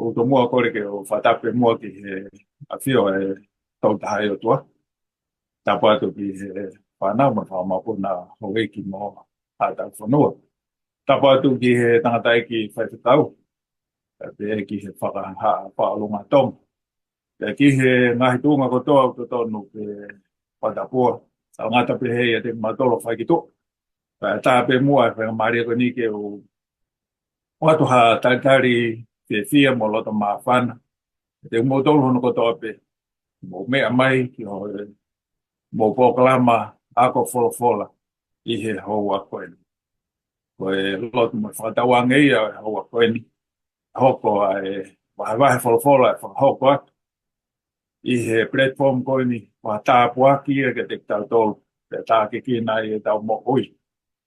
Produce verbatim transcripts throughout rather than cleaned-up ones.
ʻOku ou muʻa kole ke u fakatapu muʻa ki he ʻafio ʻa e Tolu Tahaʻi ʻOtua. Tapu atu ki he fānau mo e fanga mokopuna houʻeiki mo haʻa tauhi fonua. Tapu atu ki he tangataʻeiki faifekau, pea pehē ki he fakahaʻa fakaʻolunga Tonga. Pea ki he ngaahi tuʻunga kotoa ʻoku totonu ke fakatapua. Tau ngata pē ʻiate kimoutolu faikito. Pea tā pē muʻa e faingamālie ko eni ke u ʻoatu ha talitali fiefia mo loto māfana ʻiate kimoutolu hono kotoa pē, mou meʻa mai ki hoʻomou polokalama ako folofola ʻi he houa ko eni. Ko e lotu mo e fakatauange ia ʻo e houa ko eni, hoko ʻa e vahevahe folofola ʻe fakahoko atu ʻi he platform ko eni, ʻo tāpuakiʻi ia kiate kitautolu, pea tākiekina ai ʻetau moʻui,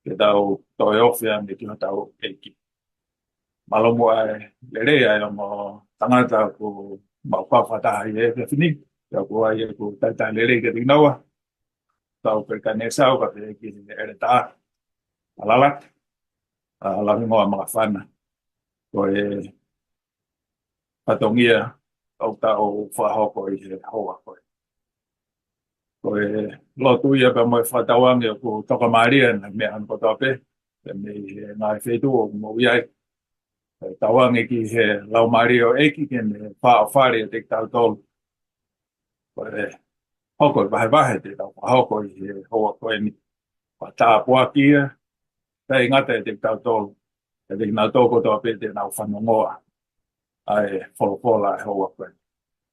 ke tau toe ofi ange ki hotau ʻEiki. Mālō muʻa e lelei ʻa e ongo tangata ʻoku mau kau fakataha ʻi he efiafi ni, pea ʻoku ʻi ai ʻeku talitali lelei kiate kinaua, Tau Pelikane Sau, pea pehē ki he ʻEletā Alalata, ʻa Laungoa Makafana. Ko e fatongia ʻoku tau fakahoko ʻi he houa ko eni. Ko e lotu ia pea mo e fakatauange ʻoku tokamālie ʻa e meʻa hono kotoa pē, pea mei he ngaahi feituʻu ʻoku mou ʻi ai. Tauange ki he Laumālie ʻo e ʻEiki ke ne fāʻofale ʻiate kitautolu. Ko e hoko e vahevahe te tau fakahoko ʻi he houa ko eni, ʻo tāpuakiʻi ia, ʻikai ngata ʻiate kitautolu, ʻiate kinautolu kotoa pē te nau fanongoa ʻa e folofola ʻo e houa ko eni.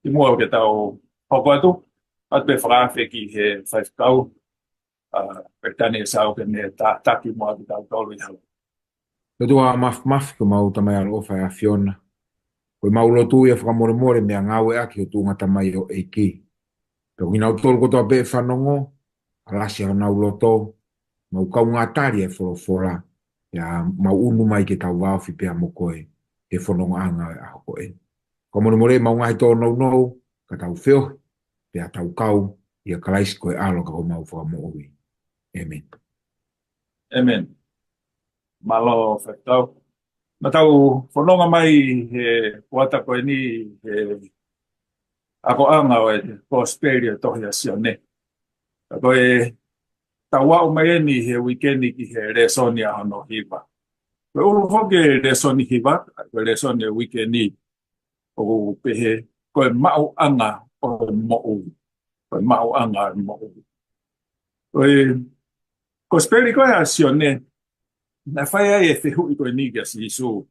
Kimuʻa ke tau hoko atu, ʻoatu pē e fakaafe ki he faifekau, ʻa Pelikane Sau, ke ne ta-, taki muʻa kitautolu ʻi he lotu. ʻOtua Māfimafi, ko homau Tamai ʻaloʻofa ʻa e ʻAfiona, ko ʻemau lotu ia fakamolemole mei he ngāueʻaki ʻo e tuʻunga tamai ʻo e ʻEiki. Pea ko kinautolu kotoa pē ʻe fanongo, ʻalasi honau loto, mau kaungā tali e folofola, pea mau ʻunu mai ke tau vāofi pea mo koe he fonongaʻanga ʻo e ʻaho ko eni. Fakamolemole ʻemau ngaahi tōnounou, ka tau feohi, pea tau kau ʻia Kalaisi ko e ʻAlo ka ko homau Fakamoʻui. ʻĒmeni. ʻĒmeni. Mālō faifekau. Naʻa tau fononga mai he kuata ko eni he akoʻanga ʻo e Kosipeli ʻo e tohi ʻa Sione. Ka ko e tau aʻu mai eni he uike ni ki he lēsoni ʻa hono hiva. Ko e ʻulu foki e lēsoni hiva, ko e lēsoni ʻo e uike ni, ʻoku pehē, ko e maʻuʻanga ʻo e moʻui. Ko e maʻuʻanga ʻo e moʻui. Ko e Kosipeli ko ē ʻa Sione, naʻe fai ai e fehuʻi ko eni kia Sīsū: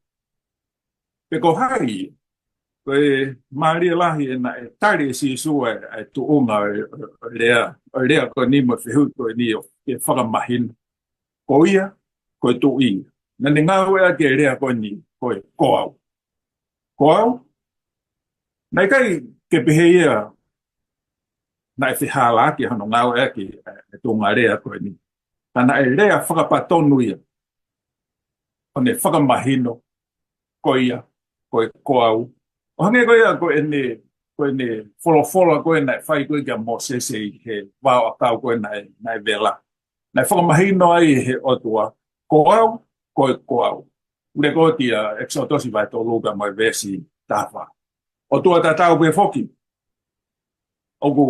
Pe ko hai? Ko e mālie lahi ē naʻe tali ʻe Sīsū ʻa e, ʻa e tuʻunga ʻo e, ʻo e lea, ʻo e lea ko eni mo e fehuʻi ko eni ʻo ke fakamahino. Ko ia, ko e Tuʻi. Naʻa ne ngāueʻaki e lea ko eni, ko e ko au. Ko au? Naʻe ʻikai ke pehē ia naʻe fehālaaki hono ngāueʻaki e, e tuʻunga lea ko eni. Ka naʻe lea fakapatonu ia, ʻo ne fakamahino, ko ia, ko e ko au. ʻO hangē ko ia ko ʻene, ko ʻene folofola ko ē naʻe fai ko ē kia Mōsese ʻi he vaoʻakau ko ē naʻe, naʻe vela. Naʻe fakamahino ai ʻe he ʻOtua, ko au, ko e ko au. Lekooti ʻa ʻEkisoto vahe tolu pea mo e veesi taha fā. ʻOtua tatau pē foki ʻoku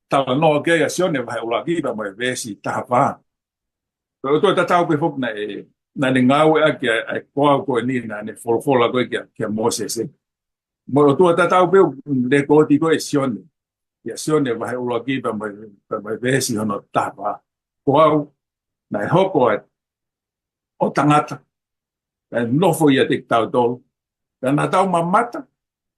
talanoa ki ai ʻa Sione vahe ʻuluaki pea mo e veesi taha fā. Ko e ʻOtua tatau pē foki naʻe, naʻa ne ngāueʻaki ʻa e, ʻa e ko au ko eni naʻa ne folofola ko ē kia, kia Mōsese. Mo e ʻOtua tatau pē ʻoku lekooti ko ē ʻe Sione, ʻia Sione vahe ʻuluaki pea mo e, pea mo e veesi hono taha fā. Ko au, naʻe hoko ʻa e ʻo tangata, pea nofo ʻiate kitautolu, pea naʻa tau mamata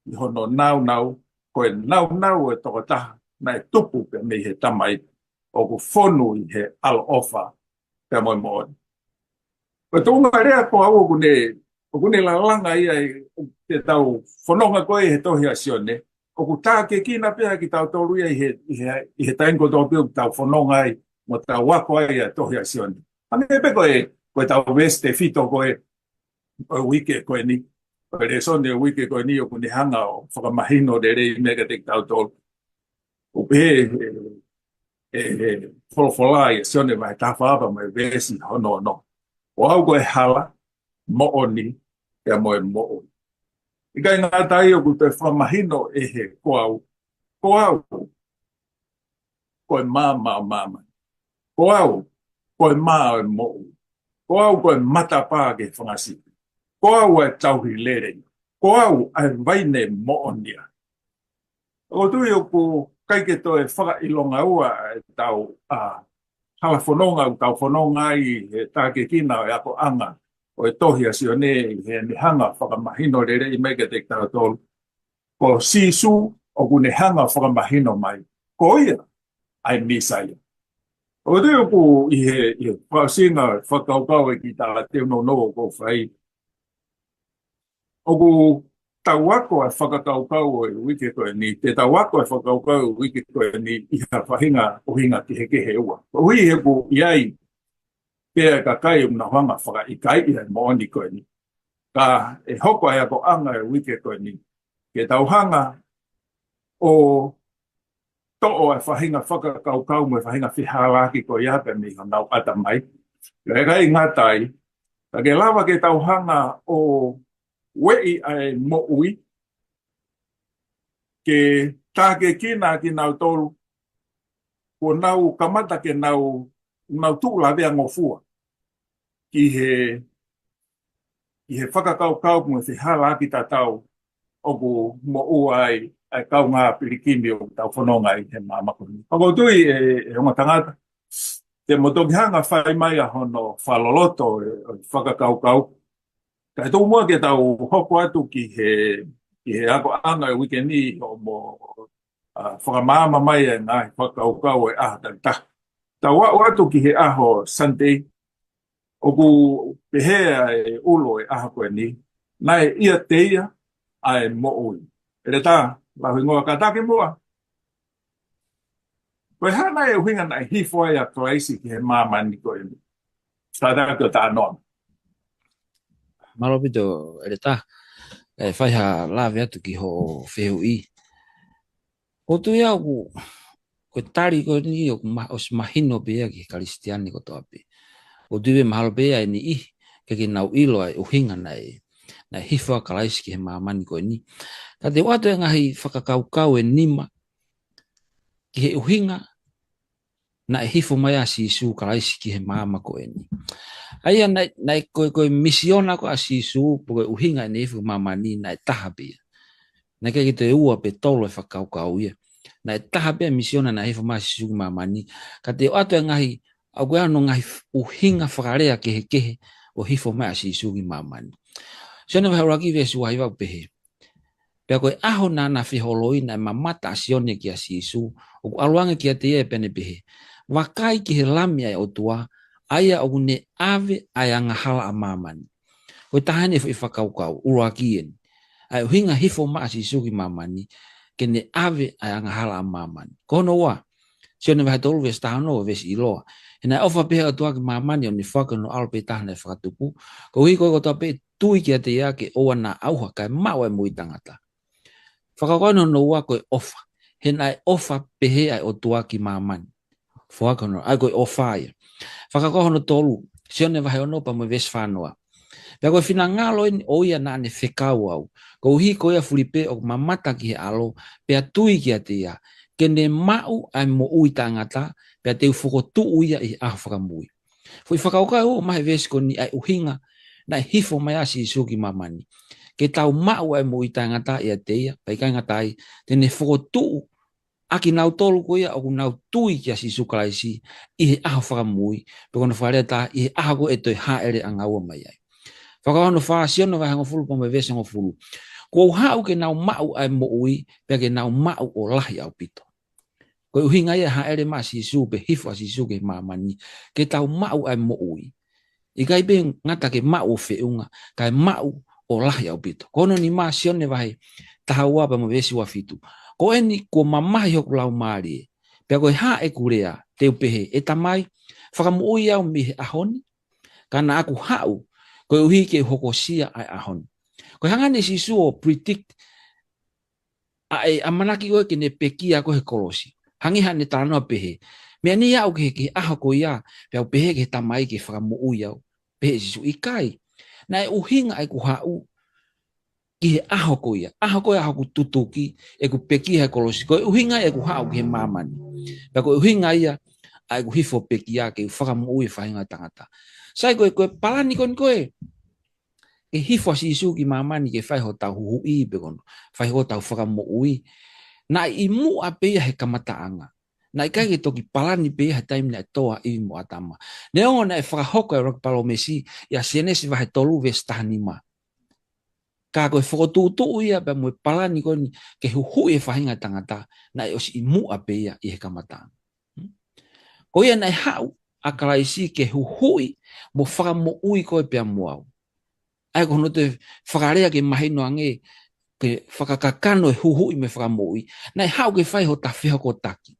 ʻi hono nāunau, ko e nāunau ʻo e tokotaha naʻe tupu pē mei he Tamai, ʻoku fonu ʻi he ʻaloʻofa pea mo e moʻoni. Ko e tuʻunga lea ko au ʻoku ne, ʻoku ne lalanga ia ʻi, te tau fononga ko ē he tohi ʻa Sione, ʻoku tākiekina pē ʻa kitautolu ia ʻi he, ʻi he, ʻi he taimi kotoa pē ʻoku tau fononga ai, mo tau ako ai ʻa e tohi ʻa Sione. Hangē pē ko e, ko e tau veesi tefito ko ē ʻo e uike ko eni. Ko e lēsoni ʻo e uike ko eni ʻoku ne hanga ʻo fakamahino lelei meʻa kiate kitautolu. ʻOku pehē ʻe, ʻe, ʻe folofola ʻia Sione vahe taha fā pea mo e veesi hono ono: Ko au ko e hala, moʻoni, pea mo e moʻui. ʻIkai ngata ai ʻoku toe fakamahino ʻe he ko au, ko au, ko e maama ʻo māmani. Ko au, ko e mā ʻo e moʻui. Ko au, ko e matapā ki he fanga sipi. Ko au ʻa e tauhi lelei. Ko au ʻa e vaine moʻonia. ʻOku ou tui ʻoku ʻikai ke toe fakaʻilonga ua ʻa e tau, ʻa, hala fononga ʻoku tau fononga ai he tākiekina ʻo e akoʻanga ʻo e tohi ʻa Sione ʻi heʻene hanga fakamahino lelei mai kiate kitautolu. Ko Sīsū ʻoku ne hanga fakamahino mai. Ko ia ʻa e Mīsaia. ʻOku ou tui ʻoku ʻi he, ʻi he fakaʻosinga fakakaukau ʻe kita teu nounou ʻoku ou fai. ʻOku tau ako ʻa e fakakaukau ʻo e uike ko eni, te tau ako ʻa e fakakaukau ʻo e uike ko eni ʻi ha faʻahinga ʻuhinga kehekehe ua. Koeʻuhi he ʻoku ʻi ai pē ʻa e kakai ʻoku nau hanga fakaʻikaiʻi ʻa e moʻoni ko eni. Ka ʻe hoko ʻa e akoʻanga ʻo e uike ko eni ke tau hanga ʻo toʻo ʻa e faʻahinga fakakaukau mo e faʻahinga fehālaaki ko ia pē mei honau ʻatamai. ʻIkai ngata ai, ka ke lava ke tau hanga ʻo ueʻi ʻa e moʻui, ke tākiekina kinautolu, kuo nau kamata ke nau, nau tuʻu lavea ngofua ki he, ki he fakakaukau mo e fehālaaki tatau ʻoku moʻua ai ʻa e kaungā pilikimi ʻoku tau fononga ai he māmani ko eni. ʻOku ou tui ʻe, ʻe ongo tangata, te mo toki hanga fai mai ʻa hono fakaloloto ʻo e, ʻo e fakakaukau. Kae tuku muʻa ke tau hoko atu ki he, ki he akoʻanga ʻo e uike ni ʻo mo, ʻa, fakamaama mai ʻa e ngaahi fakakaukau ʻo e ʻaho takitaha. Tau aʻu atu ki he ʻaho Sunday, ʻoku pehē ʻa e ulo ʻo e ʻaho ko eni, naʻe ʻiate ia ʻa e moʻui. ʻEletā, Lauhingoa, kātaki muʻa. Ko e hā nai e ʻuhinga naʻe hifo ai ʻa Kalaisi ki he māmani ko eni? Kātaki ʻo talanoa. Mālō ʻaupito, ʻEletā, ʻe fai ha lave atu ki hoʻo fehuʻi. ʻOku ou tui au ʻoku, ko e tali ko eni ʻoku ma-, ʻosi mahino pē ia ki he Kalisitiane kotoa pē. ʻOku ou tui pē mahalo pē ia ʻe niʻihi ke, ke nau ʻilo ʻa e ʻuhinga naʻe, naʻe hifo ʻa Kalaisi ki he māmani ko eni. Ka te u ʻoatu e ngaahi fakakaukau ʻe nima ki he ʻuhinga naʻe hifo mai ʻa Sīsū Kalaisi ki he māmani ko eni. ʻA ia naʻe, naʻe ko e, ko e misiona ko ē ʻa Sīsū, pe ko e ʻuhinga ʻene hifo ki māmani naʻe taha pē ia. Naʻe ʻikai ke toe ua pe tolu e fakakaukau ia. Naʻe taha pē ʻa e misiona naʻe hifo mai ʻa Sīsū ki māmani. Ka te u ʻoatu e ngaahi, ʻa ia ko hono ngaahi ʻuhinga fakalea kehekehe ʻo e hifo mai ʻa Sīsū ki māmani. Sione vahe ʻuluaki veesi ua hiva ʻoku pehē: Pea ko e ʻaho naʻa na feholoi naʻe mamata ʻa Sione kia Sīsū, ʻoku ʻalu ange kiate ia ʻo pehē ni pehē: Vakai ki he Lami ʻa e ʻOtua, ʻa ia ʻoku ne ʻave ʻa e angahala ʻa māmani. Ko e taha eni e foʻi fakakaukau ʻuluaki eni. ʻA e ʻuhinga hifo mai ʻa Sīsū ki māmani, ke ne ʻave ʻa e angahala ʻa māmani. Ko hono ua, Sione vahe tolu veesi taha ono, veesi ʻiloa. He naʻe ʻofa pehē ʻa e ʻOtua ki māmani ʻo ne foaki hono ʻAlo pē taha naʻe fakatupu, koeʻuhi ko e kotoa pē tui kiate ia ke ʻoua naʻa ʻauha kae maʻu ʻa e moʻui taʻengata. Fakakaukau hono ua ko e ʻofa. He naʻe ʻofa pehē ʻa e ʻOtua ki māmani. Foaki hono, ʻa ia ko e ʻofa ia. Fakakaukau hono tolu, Sione vahe ono pea mo e veesi fā noa. Pea ko e finangalo eni ʻo ia naʻa ne fekau au, koeʻuhi ko ia fuli pē ʻoku mamata ki he ʻAlo, pea tui kiate ia, ke ne maʻu ʻa e moʻui taʻengata, pea te u fokotuʻu ia ʻi he ʻaho fakamui. Foʻi fakakaukau ʻoku ʻomai he veesi ko eni ʻa e ʻuhinga naʻe hifo mai ʻa Sīsū ki māmani. Ke tau maʻu ʻa e moʻui taʻengata ʻiate ia, pea ʻikai ngata ai, te ne fokotuʻu ʻa kinautolu ko ia ʻoku nau tui kia Sīsū Kalaisi ʻi he ʻaho fakamui, pe ko hono fakalea ʻe taha, ʻi he ʻaho ko ē ʻe toe hāʻele angaua mai ai. Fakakaukau hono fā, Sione vahe hongofulu pea mo e veesi hongofulu. Kuo u haʻu ke nau maʻu ʻa e moʻui, pea ke nau maʻu ʻo lahi ʻaupito. Ko e ʻuhinga ia e hāʻele mai ʻa Sīsū pe hifo ʻa Sīsū ki māmani, ke tau maʻu ʻa e moʻui. ʻIkai pē ngata ke maʻu ʻo feʻunga, kae maʻu ʻo lahi ʻaupito. Ko hono nima, Sione vahe taha ua pea mo e veesi ua fitu. Ko eni kuo mamahi hoku laumālie, pea ko e hā ʻeku lea, te u pehē, ʻE Tamai, fakamoʻui au mei he ʻaho ni, ka naʻa ku haʻu, koeʻuhi ke u hokosia ʻa e ʻaho ni. Ko e hanga eni ʻe Sīsū ʻo predict ʻa e ʻamanaki ko ē ke ne pekia ko ē he kolosi. Hangē haʻane talanoa pehē: Meʻa ni ʻe aʻu ki he, ki he ʻaho ko ia, pea u pehē ki he Tamai ke fakamoʻui au. Pehē ʻe Sīsū, ʻIkai. Naʻe ʻuhinga ʻeku haʻu ki he ʻaho ko ia, ʻaho ko ia ʻoku tutuki, ʻeku pekia he kolosi, ko e ʻuhinga ʻeku haʻu ki he māmani. Pea ko e ʻuhinga ia ʻa ʻeku hifo pekia ke u fakamoʻui e faʻahinga tangata. Sai, ko e, ko e palani ko eni ko e, ke hifo ʻa Sīsū ki māmani ke fai hotau huhuʻi pe ko hono fai hotau fakamoʻui. Naʻe ʻi muʻa pē ia he kamataʻanga. Naʻe ʻikai ke toki palani pē ia he taimi naʻe tō ai ʻa ʻIvi mo ʻĀtama. Neongo naʻe fakahoko e ʻuluaki palōmesi ʻia Sēnesi vahe tolu veesi taha nima. Ka ko e fokotuʻutuʻu ia pea mo e palani ko eni ke huhuʻi e faʻahinga tangata, naʻe ʻosi ʻi muʻa pē ia ʻi he kamataʻanga. Ko ia naʻe haʻu ʻa Kalaisi ke huhuʻi mo fakamoʻui koe pea mo au. ʻA ia ko hono toe fakalea ke mahino ange, ke fakakakano e huhuʻi mo e fakamoʻui. Naʻe haʻu ke fai hota fehokotaki.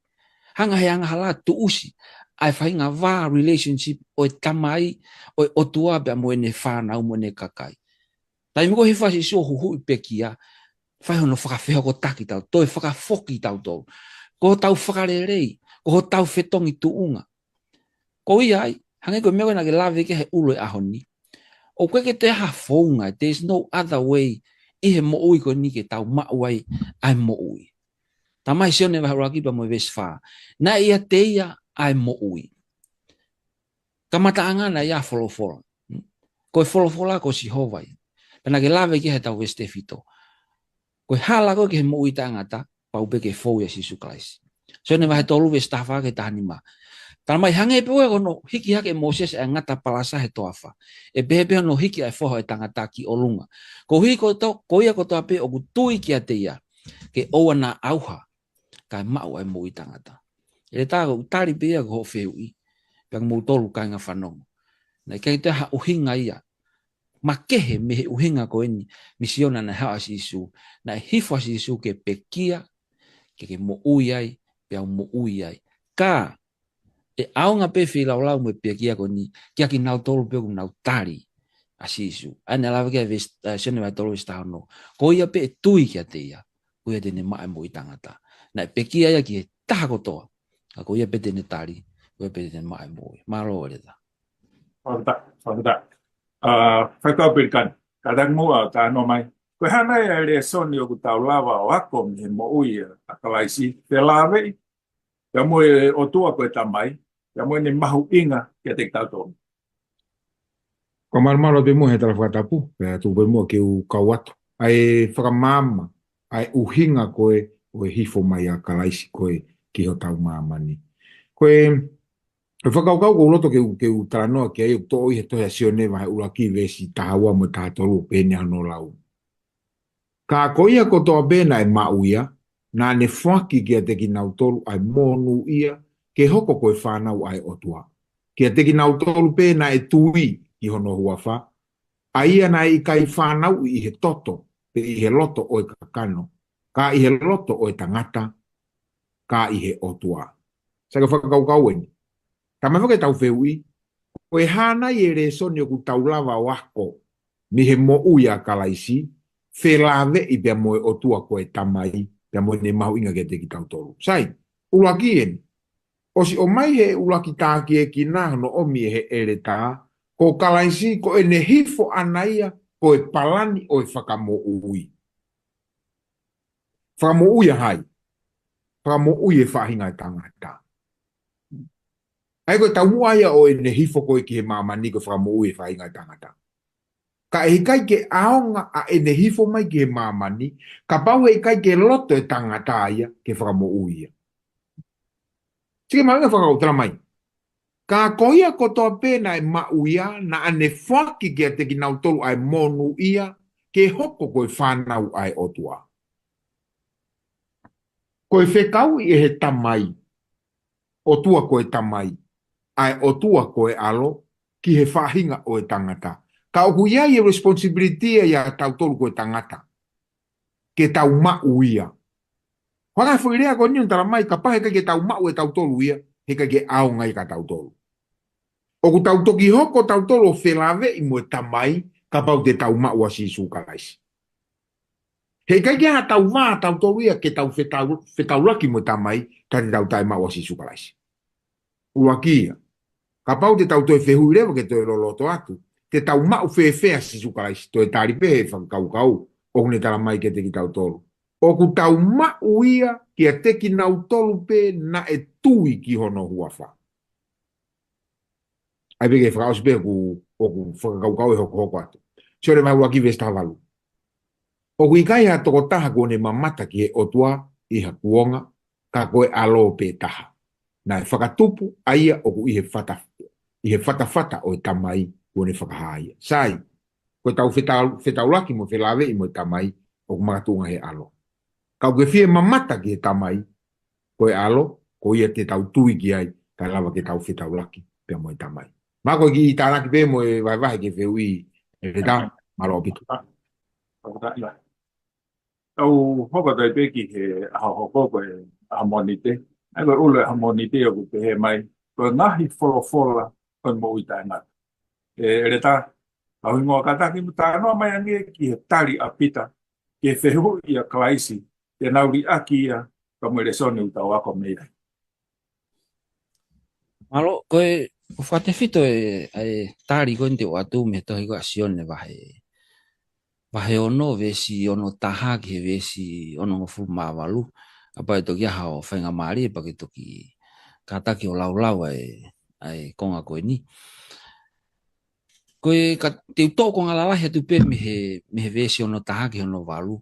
Hanga he angahala tuʻusi ʻa e faʻahinga vā relationship ʻo e tamai, ʻo e ʻOtua pea mo ʻene fānau mo ʻene kakai. Taimi ko ē hifo ʻa Sīsū ʻo huhuʻi pekia, fai hono fakafehokotaki tau, toe fakafoki tautolu. Ko hotau fakalelei, ko hotau fetongi tuʻunga. Ko ia ai, hangē ko e meʻa ko ē naʻa ke lave ki ai he ʻulu e ʻaho ni. ʻOku ʻikai ke toe ha founga, there is no other way ʻi he moʻui ko eni ke tau maʻu ai ʻa e moʻui. Talamai ʻe Sione vahe ʻuluaki pea mo e veesi fā. Naʻe ʻiate ia ʻa e moʻui. Kamataʻanga naʻe ʻi ai ʻa e Folofola. Ko e Folofola ko Sihova ia. Pea naʻa ke lave ki ai he ʻetau veesi tefito. Ko e hala ko ē ki he moʻui taʻengata, pau pē ke fou ʻia Sīsū Kalaisi. Sione vahe tolu veesi taha fā ki he taha nima. Talamai hangē pē ko hono hiki hake ʻe Mōsese ʻa e ngata palasa he toafa. ʻE pehē pē hono hiki ʻa e Foha ʻo e tangata ki ʻolunga. Koeʻuhi ko to-, ko ia kotoa pē ʻoku tui kiate ia, ke ʻoua naʻa ʻauha, kae maʻu ʻa e moʻui taʻengata. ʻEletā, ko ʻeku tali pē ia ki hoʻo fehuʻi, pea mo kimoutolu kāinga fanongo. Naʻe ʻikai toe ha ʻuhinga ia makehe mei he ʻuhinga ko eni, misiona naʻe haʻu ai ʻa Sīsū, naʻe hifo ʻa Sīsū ke pekia, ke ke moʻui ai, pea u moʻui ai. Ka, ʻe ʻaonga pē feilaulau mo e pekia ko eni, kia kinautolu pē ʻoku nau tali ʻa Sīsū. ʻA ia naʻe lave ki ai e veesi, ē, Sione vahe tolu veesi taha ono. Ko ia pē ʻe tui kiate ia, ko ia te ne maʻu e moʻui taʻengata. Naʻe pekia ia ki he taha kotoa. Ka ko ia pē te ne tali, ko ia pē te ne maʻu e moʻui. Mālō ʻEletā. Fakafetaʻi, fakafetaʻi. Ā, Faifekau Pelikani, kātaki muʻa ʻo talanoa mai. Ko e hā nai ʻa e lēsoni ʻoku tau lava ʻo ako mei he moʻui ʻa Kalaisi, felāveʻi pea mo e ʻOtua ko e Tamai, pea mo ʻene mahuʻinga kiate kitautolu? Ko e malumalu atu pē muʻa he tala fakatapu, pea tuku pē muʻa ke u kau atu. ʻA e fakamaama, ʻa e ʻuhinga ko ē ʻo e hifo mai ʻa Kalaisi ko ē ki hotau māmani. Ko e, ko e fakakaukau ʻoku ou loto ke u, ke u talanoa ki ai ʻoku toʻo ʻi he tohi ʻa Sione vahe ʻuluaki veesi taha ua mo e taha tolu, pehē ni hono lau. Ka ko ia kotoa pē naʻe maʻu ia, naʻa ne foaki kiate kinautolu ʻa e monūʻia, ke hoko ko e fānau ʻa e ʻOtua. Kiate kinautolu pē naʻe tui ki hono huafa, ʻa ia naʻe ʻikai fānauʻi ʻi he toto, pe ʻi he loto ʻo e kakano, ka ʻi he loto ʻo e tangata, ka ʻi he ʻOtua. Sai, ko e fakakaukau eni. Talamai foki ʻetau fehuʻi, ko e hā nai e lēsoni ʻoku tau lava ʻo ako mei he moʻui ʻa Kalaisi, felāveʻi pea mo e ʻOtua ko e Tamai, pea mo ʻene mahuʻinga kiate kitautolu? Sai, ʻuluaki eni. ʻOsi ʻomai he ʻuluaki tākiekina hono ʻomi ʻe he ʻeletā, ko Kalaisi ko ʻene hifo ʻana ia, ko e palani ʻo e fakamoʻui. Fakamoʻui ʻa hai? Fakamoʻui e faʻahinga ʻo e tangata. ʻA ia ko e taumuʻa ia ʻo ʻene hifo ko ē ki he māmani ko e fakamoʻui e faʻahinga ʻo e tangata. Ka ʻe ʻikai ke ʻaonga ʻa ʻene hifo mai ki he māmani, kapau he ʻikai ke loto e tangata ia ke fakamoʻui ia. Sike mai ʻa e fakakaukau talamai. Ka ko ia kotoa pē naʻe maʻu ia, naʻa ne foaki kiate kinautolu ʻa e monūʻia, ke hoko ko e fānau ʻa e ʻOtua. Ko e fekauʻi ʻe he Tamai, ʻOtua ko e Tamai, ʻa e ʻOtua ko e ʻAlo, ki he faʻahinga ʻo e tangata. Ka ʻoku ʻi ai e responsibility ia ʻia tautolu ko e tangata. Ke tau maʻu ia. Ko e ngaahi foʻi lea ko eni ʻoku talamai, kapau he ʻikai ke tau maʻu ʻe tautolu ia, he ʻikai ke ʻaonga ia kia tautolu. ʻOku tau toki hoko tautolu ʻo felāveʻi mo e Tamai, kapau te tau maʻu ʻa Sīsū Kalaisi. He ʻikai ke ʻi ai haʻatau vā tautolu ia ke tau fetau-, fetaulaki mo e Tamai, ka te tau taʻemaʻu ʻa Sīsū Kalaisi. ʻUluaki ia. Kapau te tau toe fehuʻi leva ke toe loloto atu, te tau maʻu fēfē ʻa Sīsū Kalaisi? Toe tali pē he fakakaukau, ʻoku ne tala mai kiate kitautolu, ʻoku tau maʻu ia kiate kinautolu pē naʻe tui ki hono huafa. ʻAi pē ke fakaʻosi pē ʻoku, ʻoku fakakaukau ʻe hokohoko atu. Sione vahe ʻuluaki veesi taha valu. ʻOku ʻikai ha tokotaha kuo ne mamata ki he ʻOtua ʻi ha kuonga, ka ko e ʻAlo pē taha naʻe fakatupu, ʻa ia ʻoku ʻi he fata, ʻi he fatafata ʻo e Tamai kuo ne fakahā ia. Sai, ko ʻetau fetau-, fetaulaki mo felāveʻi mo e Tamai, ʻoku makatuʻunga he ʻAlo. Ka ʻoku ke fie mamata ki he Tamai, ko e ʻAlo, ko ia te tau tui ki ai, kae lava ke tau fetaulaki pea mo e Tamai. Mako ki tānaki pē mo e vahevahe ke fehuʻi, ʻEletā, mālō ʻaupito. Tau hoko atu ai pē ki he ʻaho hoko ko e ʻaho Mōnite. ʻA ia ko e ʻulu ʻo e ʻaho Mōnite ʻoku pehē mai, ko e ngaahi folofola ʻo e moʻui taʻengata. ʻE, ʻEletā, ʻoku hingoa kātaki mo talanoa mai ange ki he tali ʻa Pita ki he fehuʻi ʻa Kalaisi, te nau liʻaki ia, ka mo e lēsoni ʻoku tau ako mei ai. Mālō, ko e, ʻoku fakatefito e, ʻa e tali ko eni te u ʻoatu mei he tohi ko ē ʻa Sione vahe, vahe ono, veesi ono taha ki he veesi onongofulu mā valu. Kapau ʻe toki ʻi ai haʻo faingamālie pea ke toki kātaki ʻo laulau ʻa e, ʻa e konga ko eni. Ko e ka, te u toʻo konga lalahi atu pē mei he, mei he veesi ono taha ki he ono valu.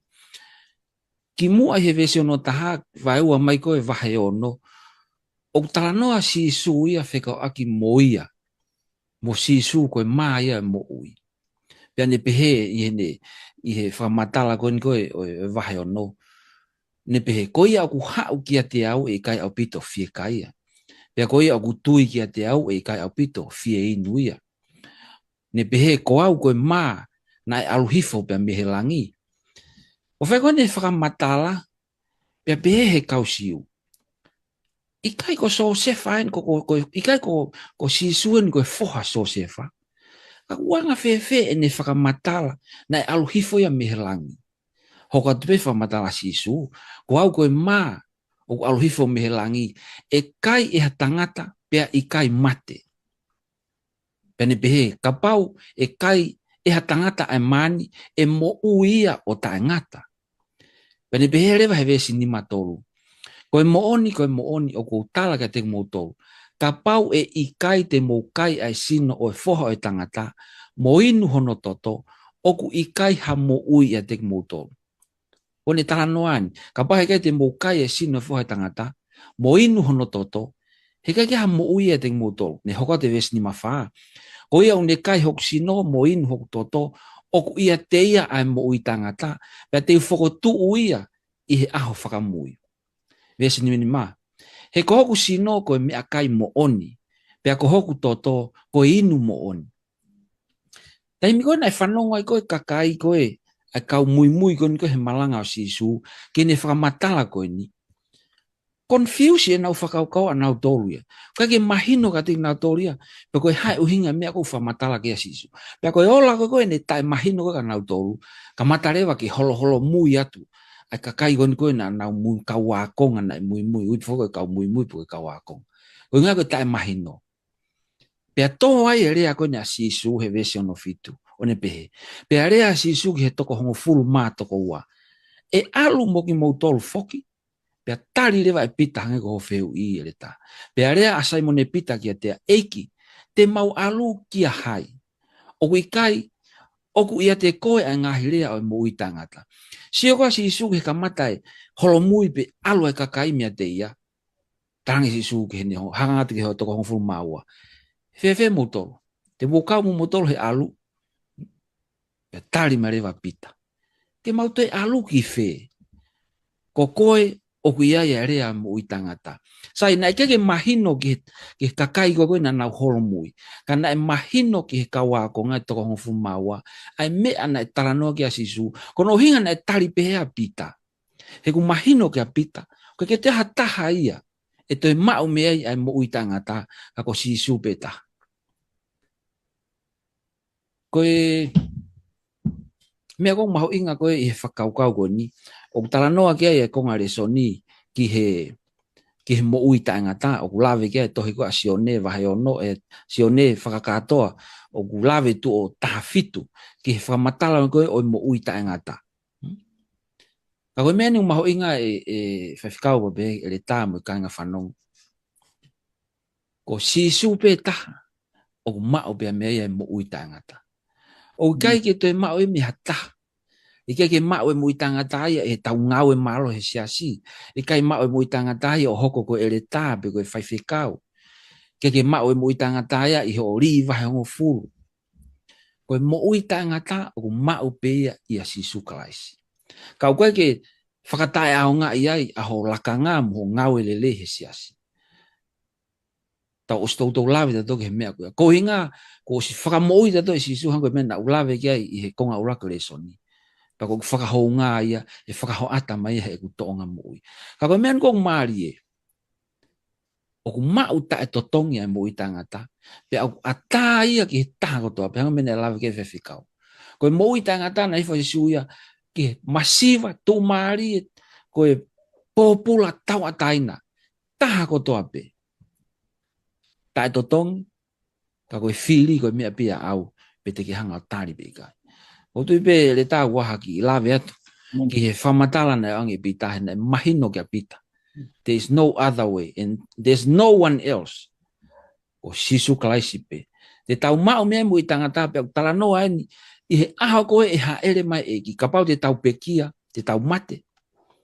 Kimuʻa ʻi he veesi ono taha, vaeua mai ko e vahe ono, ʻoku talanoa ʻa Sīsū ia fekauʻaki mo ia, mo Sīsū ko e mā ia ʻo e moʻui. Pea ne pehē ʻi heʻene, ʻi he fakamatala ko eni ko e, ʻo e, ʻo e vahe ono. Ne pehē, ko ia ʻoku haʻu kiate au ʻe ʻikai ʻaupito fiekaia. Pea ko ia ʻoku tui kiate au ʻe ʻikai ʻaupito fieinu ia. Ne pehē, ko au ko e mā naʻe ʻalu hifo pea mei he langi. ʻO fai ko eni fakamatala, pea pehē he kau Siu, ʻikai ko Siosefa eni, ko, ko, ko, ʻikai ko, ko Sīsū eni ko e foha ʻo Siosefa. Ka ʻoku anga fēfē ʻene fakamatala naʻe ʻalu hifo ia mei he langi? Hoko atu pē fakamatala ʻa Sīsū, ko au ko e mā ʻoku ʻalu hifo mei he langi, ʻe kai ʻe ha tangata pea ʻikai mate. Pea ne pehē, kapau ʻe kai ʻe ha tangata ʻa e mā ni, ʻe moʻui ia ʻo taʻengata. Pea ne pehē leva he veesi nima tolu, ko e moʻoni, ko e moʻoni, ʻoku ou tala kiate kimoutolu, kapau ʻe ʻikai te mou kai ʻa e sino ʻo e Foha ʻo e Tangata, mo inu hono toto, ʻoku ʻikai ha moʻui ʻiate kimoutolu. ʻO ne talanoa ni, kapau he ʻikai te mou kai ʻa e sino ʻo e Foha ʻo e Tangata, mo inu hono toto, he ʻikai ke ʻi ai ha moʻui ʻiate kimoutolu. Ne hoko atu e veesi nima fā, ko ia ʻoku ne kai hoku sino mo inu hoku toto, ʻoku ʻiate ia ʻa e moʻui taʻengata, pea te u fokotuʻu ia ʻi he ʻaho fakamui. Veesi nima nima, he ko hoku sino ko e meʻakai moʻoni, pea ko hoku toto ko e inu moʻoni. Taimi ko ē naʻe fanongo ai ko ē kakai ko ē, ʻa e kau muimui ko eni ko ē he malanga ʻo Sīsū, ki heʻene fakamatala ko eni, confuse ʻenau fakakaukau ʻanautolu ia. ʻIkai ke mahino kiate kinautolu ia pe ko e hā e ʻuhinga e meʻa ʻoku fakamatala ki ai ʻa Sīsū. Pea ko e ola ko ē ko ē ʻene taʻemahino ko ē kia nautolu, kamata leva ke holoholomui atu ʻa e kakai ko eni ko ē naʻa nau mui, kau ākonga naʻe muimui, ʻuhi foki ko e kau muimui pe ko e kau ākonga. Ko e ʻuhinga ko e taʻemahino. Pea tō ai e lea ko eni ʻa Sīsū he veesi ono fitu, ʻo ne pehē, pea lea ʻa Sīsū ki he toko hongofulu mā toko ua, ʻe ʻalu mo kimoutolu foki? Pea tali leva ʻe Pita, hangē ko hoʻo fehuʻi, ʻEletā. Pea lea ʻa Saimone Pita kiate ia, ʻEiki, te mau ʻalu kia hai? ʻOku ʻikai, ʻoku ʻiate koe ʻa e ngaahi lea ʻo e moʻui taʻengata. Sio ko ē ʻa Sīsū ki he kamata e holomui pe ʻalu ʻa e kakai meiate ia. Talaange ʻe Sīsū ki heʻene ho-, hanga atu ki he toko hongofulu mā ua, fēfē moutolu? Te mou kau mo moutolu he ʻalu? Pea tali mai leva ʻa Pita, te mau toe ʻalu ki fē? Ko koe ʻoku ʻi ai ʻa e lea ʻo e moʻui taʻengata. Sai, naʻe ʻikai ke mahino ki he, ki he kakai ko ē ko ē naʻa nau holomui. Ka naʻe mahino ki he kau ākonga ʻe toko hongofulu mā ua ʻa e meʻa naʻe talanoa ki ai ʻa Sīsū. Ko hono ʻuhinga naʻe tali pehē ʻa Pita, he ʻoku mahino kia Pita, ʻoku ʻikai ke toe ʻi ai ha taha ia ʻe toe maʻu mei ai ʻa e moʻui taʻengata, ka ko Sīsū pē taha. Ko e meʻa ʻoku mahuʻinga ko ē ʻi he fakakaukau ko eni, ʻoku talanoa ki ai e konga lēsoni ki he, ki he moʻui taʻengata, ʻoku lave ki ai e tohi ko ē ʻa Sione vahe ono, ʻe, Sione fakakātoa, ʻoku lave tuʻo taha fitu ki he fakamatala ko ē ʻo e moʻui taʻengata. Ka ko e meʻa eni ʻoku mahuʻinga ʻe, ʻe Faifekau pea pehē ʻEletā mo e kāinga fanongo. Ko Sīsū pē taha ʻoku maʻu pē ia mei ai e moʻui taʻengata. ʻOku ʻikai ke toe maʻu ia mei ha taha. ʻIkai ke maʻu e moʻui taʻengata ia ʻi heʻetau ngāue mālohi he siasi. ʻIkai maʻu e moʻui taʻengata ia ʻo hoko ko e ʻeletā pe ko e faifekau. ʻIkai ke maʻu e moʻui taʻengata ia ʻi hoʻo lī vahe hongofulu. Ko e moʻui taʻengata ʻoku maʻu pē ia ʻia Sīsū Kalaisi. Ka ʻoku ʻikai ke fakataʻeʻaongaʻi ai ʻa hoʻo lakanga mo hoʻo ngāue lelei he siasi. Tau ʻosi toutou lave tautolu ki he meʻa ko ia. Ko e ʻuhinga, kuo ʻosi fakamoʻui tautolu ʻe Sīsū, hangē ko e meʻa naʻá ku lave ki ai ʻi he konga ʻuluaki lēsoni. Pea ʻoku fakahounga ia, ʻe fakahoʻata mai ia heʻeku tōʻonga moʻui. Ka ko e meʻa eni ʻoku mālie. ʻOku maʻu taʻetotongi ʻa e moʻui taʻengata. Pea ʻoku ʻatā ia ki he taha kotoa pē, hangē ko e meʻa naʻe lave ki ai e faifekau. Ko e moʻui taʻengata naʻe hifo ʻa Sīsū ia ki he masiva, tuʻumālie, ko e pōpula, tauʻatāina. Taha kotoa pē. Taʻetotongi, ka ko e fili, ko e meʻa pē ia ʻaʻau, pe te ke hanga ʻo tali pe ʻikai. ʻOku ou tui pē ʻEletā ʻoku ʻi ai ha kiʻi lave atu ki he fakamatala naʻe ʻoange ʻe Pita, he naʻe mahino kia Pita. There is no other way, and there's no one else. Ko Sīsū Kalaisi pē. Te tau maʻu mei ai e moʻui taʻengata pea ʻoku talanoa eni, ʻi he ʻaho ko ē ʻe hāʻele mai e ʻEiki, kapau te tau pekia, te tau mate.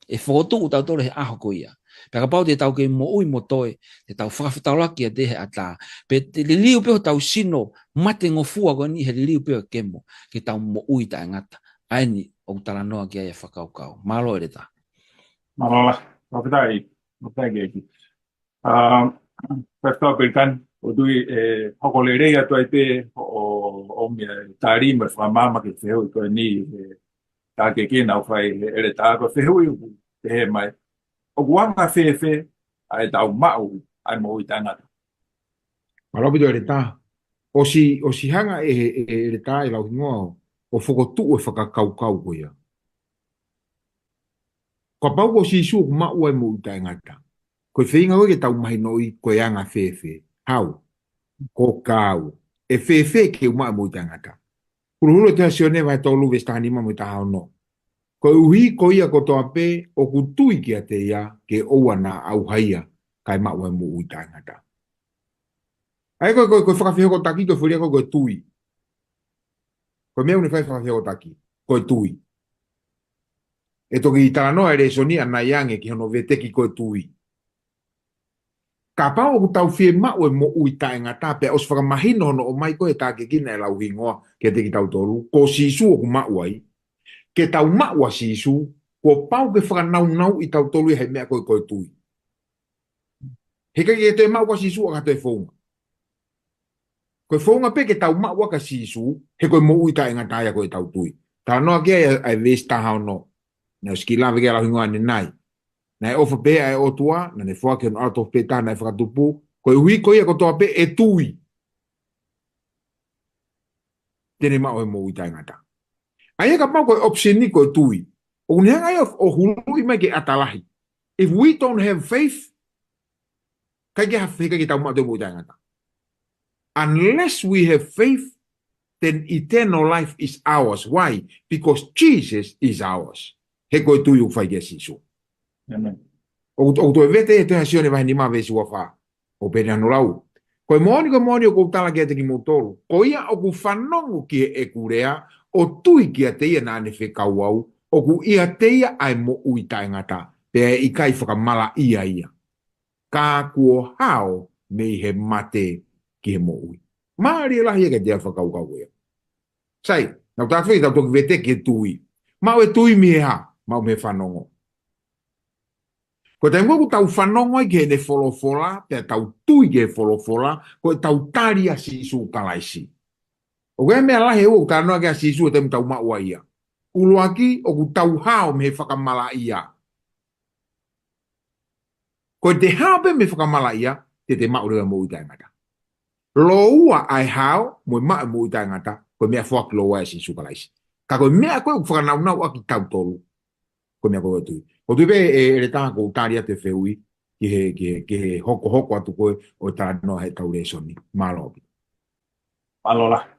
ʻE fokotuʻu tautolu he ʻaho ko ia. Pea kapau te tau kei moʻui mo toe, te tau fakafetaulaki kiate ia he ʻatā. Pea te liliu pē hotau sino matengofua ko eni he liliu pē ʻo e kemo, ke tau moʻui taʻengata. ʻA eni ʻoku talanoa ki ai e fakakaukau. Mālō ʻEletā. Mālō lahi. Fakafetaʻi. Fakafetaʻi ki he ʻEiki. Ā, Pastor Pelikan, ʻoku ou tui ʻe hoko lelei atu ai pē ʻo, ʻo, ʻo meʻa tali mo e fakamaama ki he fehuʻi ko eni, ʻe tākiekina ʻoku fai ʻe ʻEletā, ko e fehuʻi ʻoku pehē mai: ʻOku anga fēfē ʻa ʻetau maʻu ʻa e moʻui taʻengata? Mālō ʻaupito ʻEletā. ʻOsi, ʻosi hanga ʻe, ʻe, ʻe ʻEletā ʻi he lau hingoa ʻo, ʻo fokotuʻu e fakakaukau ko ia. Kapau ko Sīsū ʻoku maʻu ʻa e moʻui taʻengata, ko e feinga ko ē ke tau mahinoʻi ko e anga fēfē. Hau, ko e kau, ʻe fēfē ke u maʻu e moʻui taʻengata? Huluhulu e tohi ʻa Sione vahe tolu veesi taha nima mo e taha ono. Koeʻuhi ko ia kotoa pē ʻoku tui kiate ia, ke ʻoua naʻa ʻauha ia, kae maʻu ʻa e moʻui taʻengata. ʻA ia ko e, ko e, ko e fakafehokotaki ko e foʻi lea ko e, ko e tui. Ko e meʻa ʻoku ne fai fakafehokotaki, ko e tui. ʻE toki talanoa e lēsoni ʻanai ange ki hono veteki ko e tui. Kapau ʻoku tau fiemaʻu e moʻui taʻengata pea ʻosi fakamahino hono ʻomai ko ē e tākiekina e lau hingoa kiate kitautolu, ko Sīsū ʻoku maʻu ai. Ke tau maʻu ʻa Sīsū, kuo pau ke fakanaunauʻi tautolu ia he meʻa ko ē ko e tui. He ʻikai ke toe maʻu ʻa Sīsū ʻaki ha toe founga. Ko e founga pē ke tau maʻu ʻaki ʻa Sīsū, he ko e moʻui taʻengata ia ko ʻetau tui. Talanoa ki ai ʻa e, ʻa e veesi taha ono. Naʻe ʻosi kiʻi lave ki ai e lau hingoa ʻanenai. Naʻe ʻofa pehē ʻa e ʻOtua, naʻa ne foaki hono ʻAlo tofu pē taha naʻe fakatupu, koeʻuhi ko ia kotoa pē ʻe tui, te ne maʻu e moʻui taʻengata. ʻA ia kapau ko e option ni ko e tui, ʻoku ne hanga ia ʻo huluʻi mai ki he ʻata lahi. If we don't have faith, ʻikai ke ha-, ʻikai ke tau maʻu e moʻui taʻengata. Unless we have faith, then eternal life is ours. Why? Because Jesus is ours. He ko e tui ʻoku fai kia Sīsū. Amen. ʻOku, ʻoku toe vete he tohi ʻa Sione vahe nima veesi ua fā. ʻOku pehē hono lau: Ko e moʻoni, ko e moʻoni ʻoku ou tala kiate kimoutolu, ko ia ʻoku fanongo ki heʻeku lea, ʻo tui kiate ia naʻa ne fekau au, ʻoku ʻiate ia ʻa e moʻui taʻengata, pea ʻe ʻikai fakamalaʻia ia. Ka kuo hao mei he mate ki he moʻui. Mālie lahi ia kiate au e fakakaukau ko ia. Sai, naʻa tau fai, tau toki veteki e tui. Maʻu e tui mei he hā? Maʻu mei he fanongo. Ko e taimi ʻoku tau fanongo ai ki heʻene folofola, pea tau tui ki he folofola, ko ʻetau tali ʻa Sīsū Kalaisi. ʻOku ʻi ai e meʻa lahi ʻe ua ʻoku talanoa ki ai ʻa Sīsū he taimi ʻoku tau maʻu ai ia. ʻUluaki, ʻoku tau hao mei he fakamalaʻia. Ko ʻete hao pē mei he fakamalaʻia, te te maʻu leva e moʻui taʻengata. Lōua ʻa e hao mo e maʻu e moʻui taʻengata, ko e meʻafoaki lōua ʻa Sīsū Kalaisi. Ka ko e meʻa ko ē ʻoku fakanaunau ʻaki kitautolu, ko e meʻa ko ē ʻoku tui. ʻOku ou tui pē ʻe, ʻEletā, kuo u tali atu e fehuʻi ki he, ki he, ki he hokohoko atu ko ē ʻo e talanoa heʻetau lēsoni. Mālō. Mālō lahi.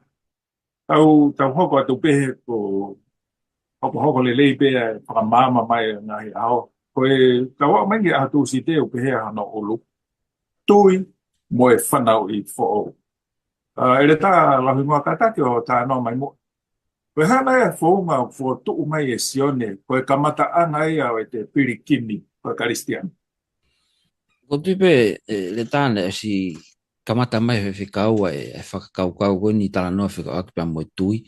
Tau, tau hoko atu pē he ko, hokohoko lelei pē ʻa e fakamaama mai ʻa e ngaahi ʻaho. Ko e tau aʻu mai ki he ʻaho Tūsite ʻoku pehē hono ʻulu: Tui mo e fanauʻi foʻou. ʻA, ʻEletā Lauhingoa, kātaki ʻo talanoa mai muʻa. Ko e hā nai ʻa e founga ʻoku fokotuʻu mai ʻe Sione ko e kamataʻanga ia ʻo ʻete pilikimi ko e Kalisitiane? ʻOku ou tui pē, ʻEletā, naʻe ʻosi kamata mai he fekau ʻa e, ʻa e fakakaukau ko eni talanoa fekauʻaki pea mo e tui.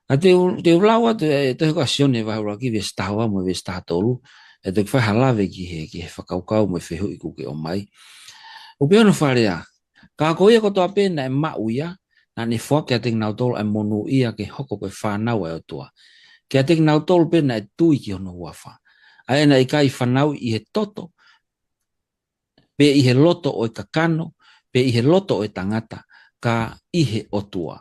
Ka te u, te u lau atu ʻa e tohi ko ia ʻa Sione vahe ʻuluaki veesi taha ua mo e veesi taha tolu, ʻe toki fai ha lave ki he, ki he fakakaukau mo e fehuʻi ʻoku ke ʻomai. ʻOku pehē hono fakalea: Ka ko ia kotoa pē naʻe maʻu ia, naʻa ne foaki kiate kinautolu ʻa e monūʻia ke hoko ko e fānau ʻa e ʻOtua, kiate kinautolu pē naʻe tui ki hono huafa, ʻa ia naʻe ʻikai fanauʻi ʻi he toto, pe ʻi he loto ʻo e kakano, pe ʻi he loto ʻo e tangata, ka ʻi he ʻOtua.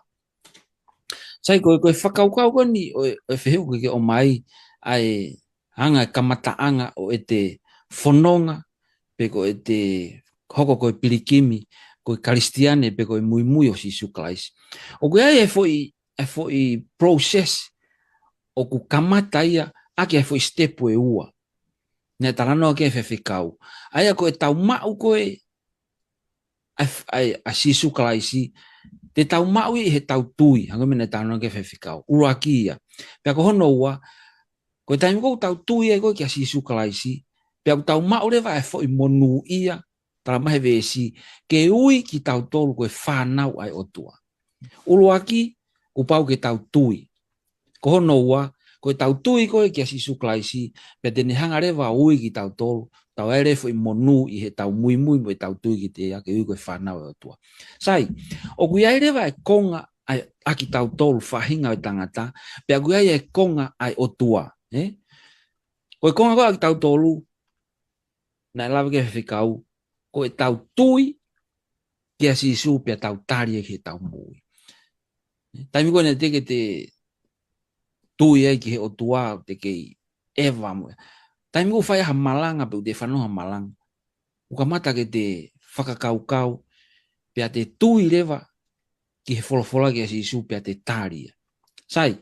Sai, ko e, ko e fakakaukau ko eni ʻo e, ʻo e fehuʻi ʻoku ke ʻomai, ʻa e anga e kamataʻanga ʻo ʻete fononga, pe ko ʻete hoko ko e pilikimi ko e Kalisitiane, pe ko e muimui ʻo Sīsū Kalaisi. ʻOku ʻi ai e foʻi, e foʻi process ʻoku kamata ia ʻaki e foʻi step ʻe ua naʻe talanoa ki ai e faifekau. ʻA ia ko e tau maʻu ko e ʻa, ʻa, ʻa Sīsū Kalaisi, te tau maʻu ia ʻi he tau tui, hangē ko e meʻa naʻe talanoa ki ai e faifekau. ʻUluaki ia. Pea ko hono ua, ko e taimi ko ē ʻoku tau tui ai ko ē kia Sīsū Kalaisi, pea ʻoku tau maʻu leva e foʻi monūʻia, tala mai he veesi, ke ui kitautolu ko e fānau ʻa e ʻOtua. ʻUluaki, kuo pau ke tau tui. Ko hono ua, ko e tau tui ko ē kia Sīsū Kalaisi, pea te ne hanga leva ʻo ui kitautolu, tau ʻai leva e foʻi monū ʻi he tau muimui mo e tau tui kiate ia ke ui ko e fānau ʻa e ʻOtua. Sai, ʻoku ʻi ai leva e konga ʻa e, ʻa kitautolu faʻahinga ʻo e tangata, pea ʻoku ʻi ai e konga ʻa e ʻOtua, ē? Ko e konga ko ē ʻa kitautolu, naʻe lave ki ai e faifekau, ko e tau tui kia Sīsū pea tau tali ia ki heʻetau moʻui. Taimi ko ē naʻe teʻeki ke te tui ai ki he ʻOtua, te kei ʻeva mo. Taimi ko ē ʻoku fai ai ha malanga pe ʻoku te fanongo ha malanga, ʻoku kamata ke te fakakaukau, pea te tui leva ki he folofola kia Sīsū pea te tali ia. Sai,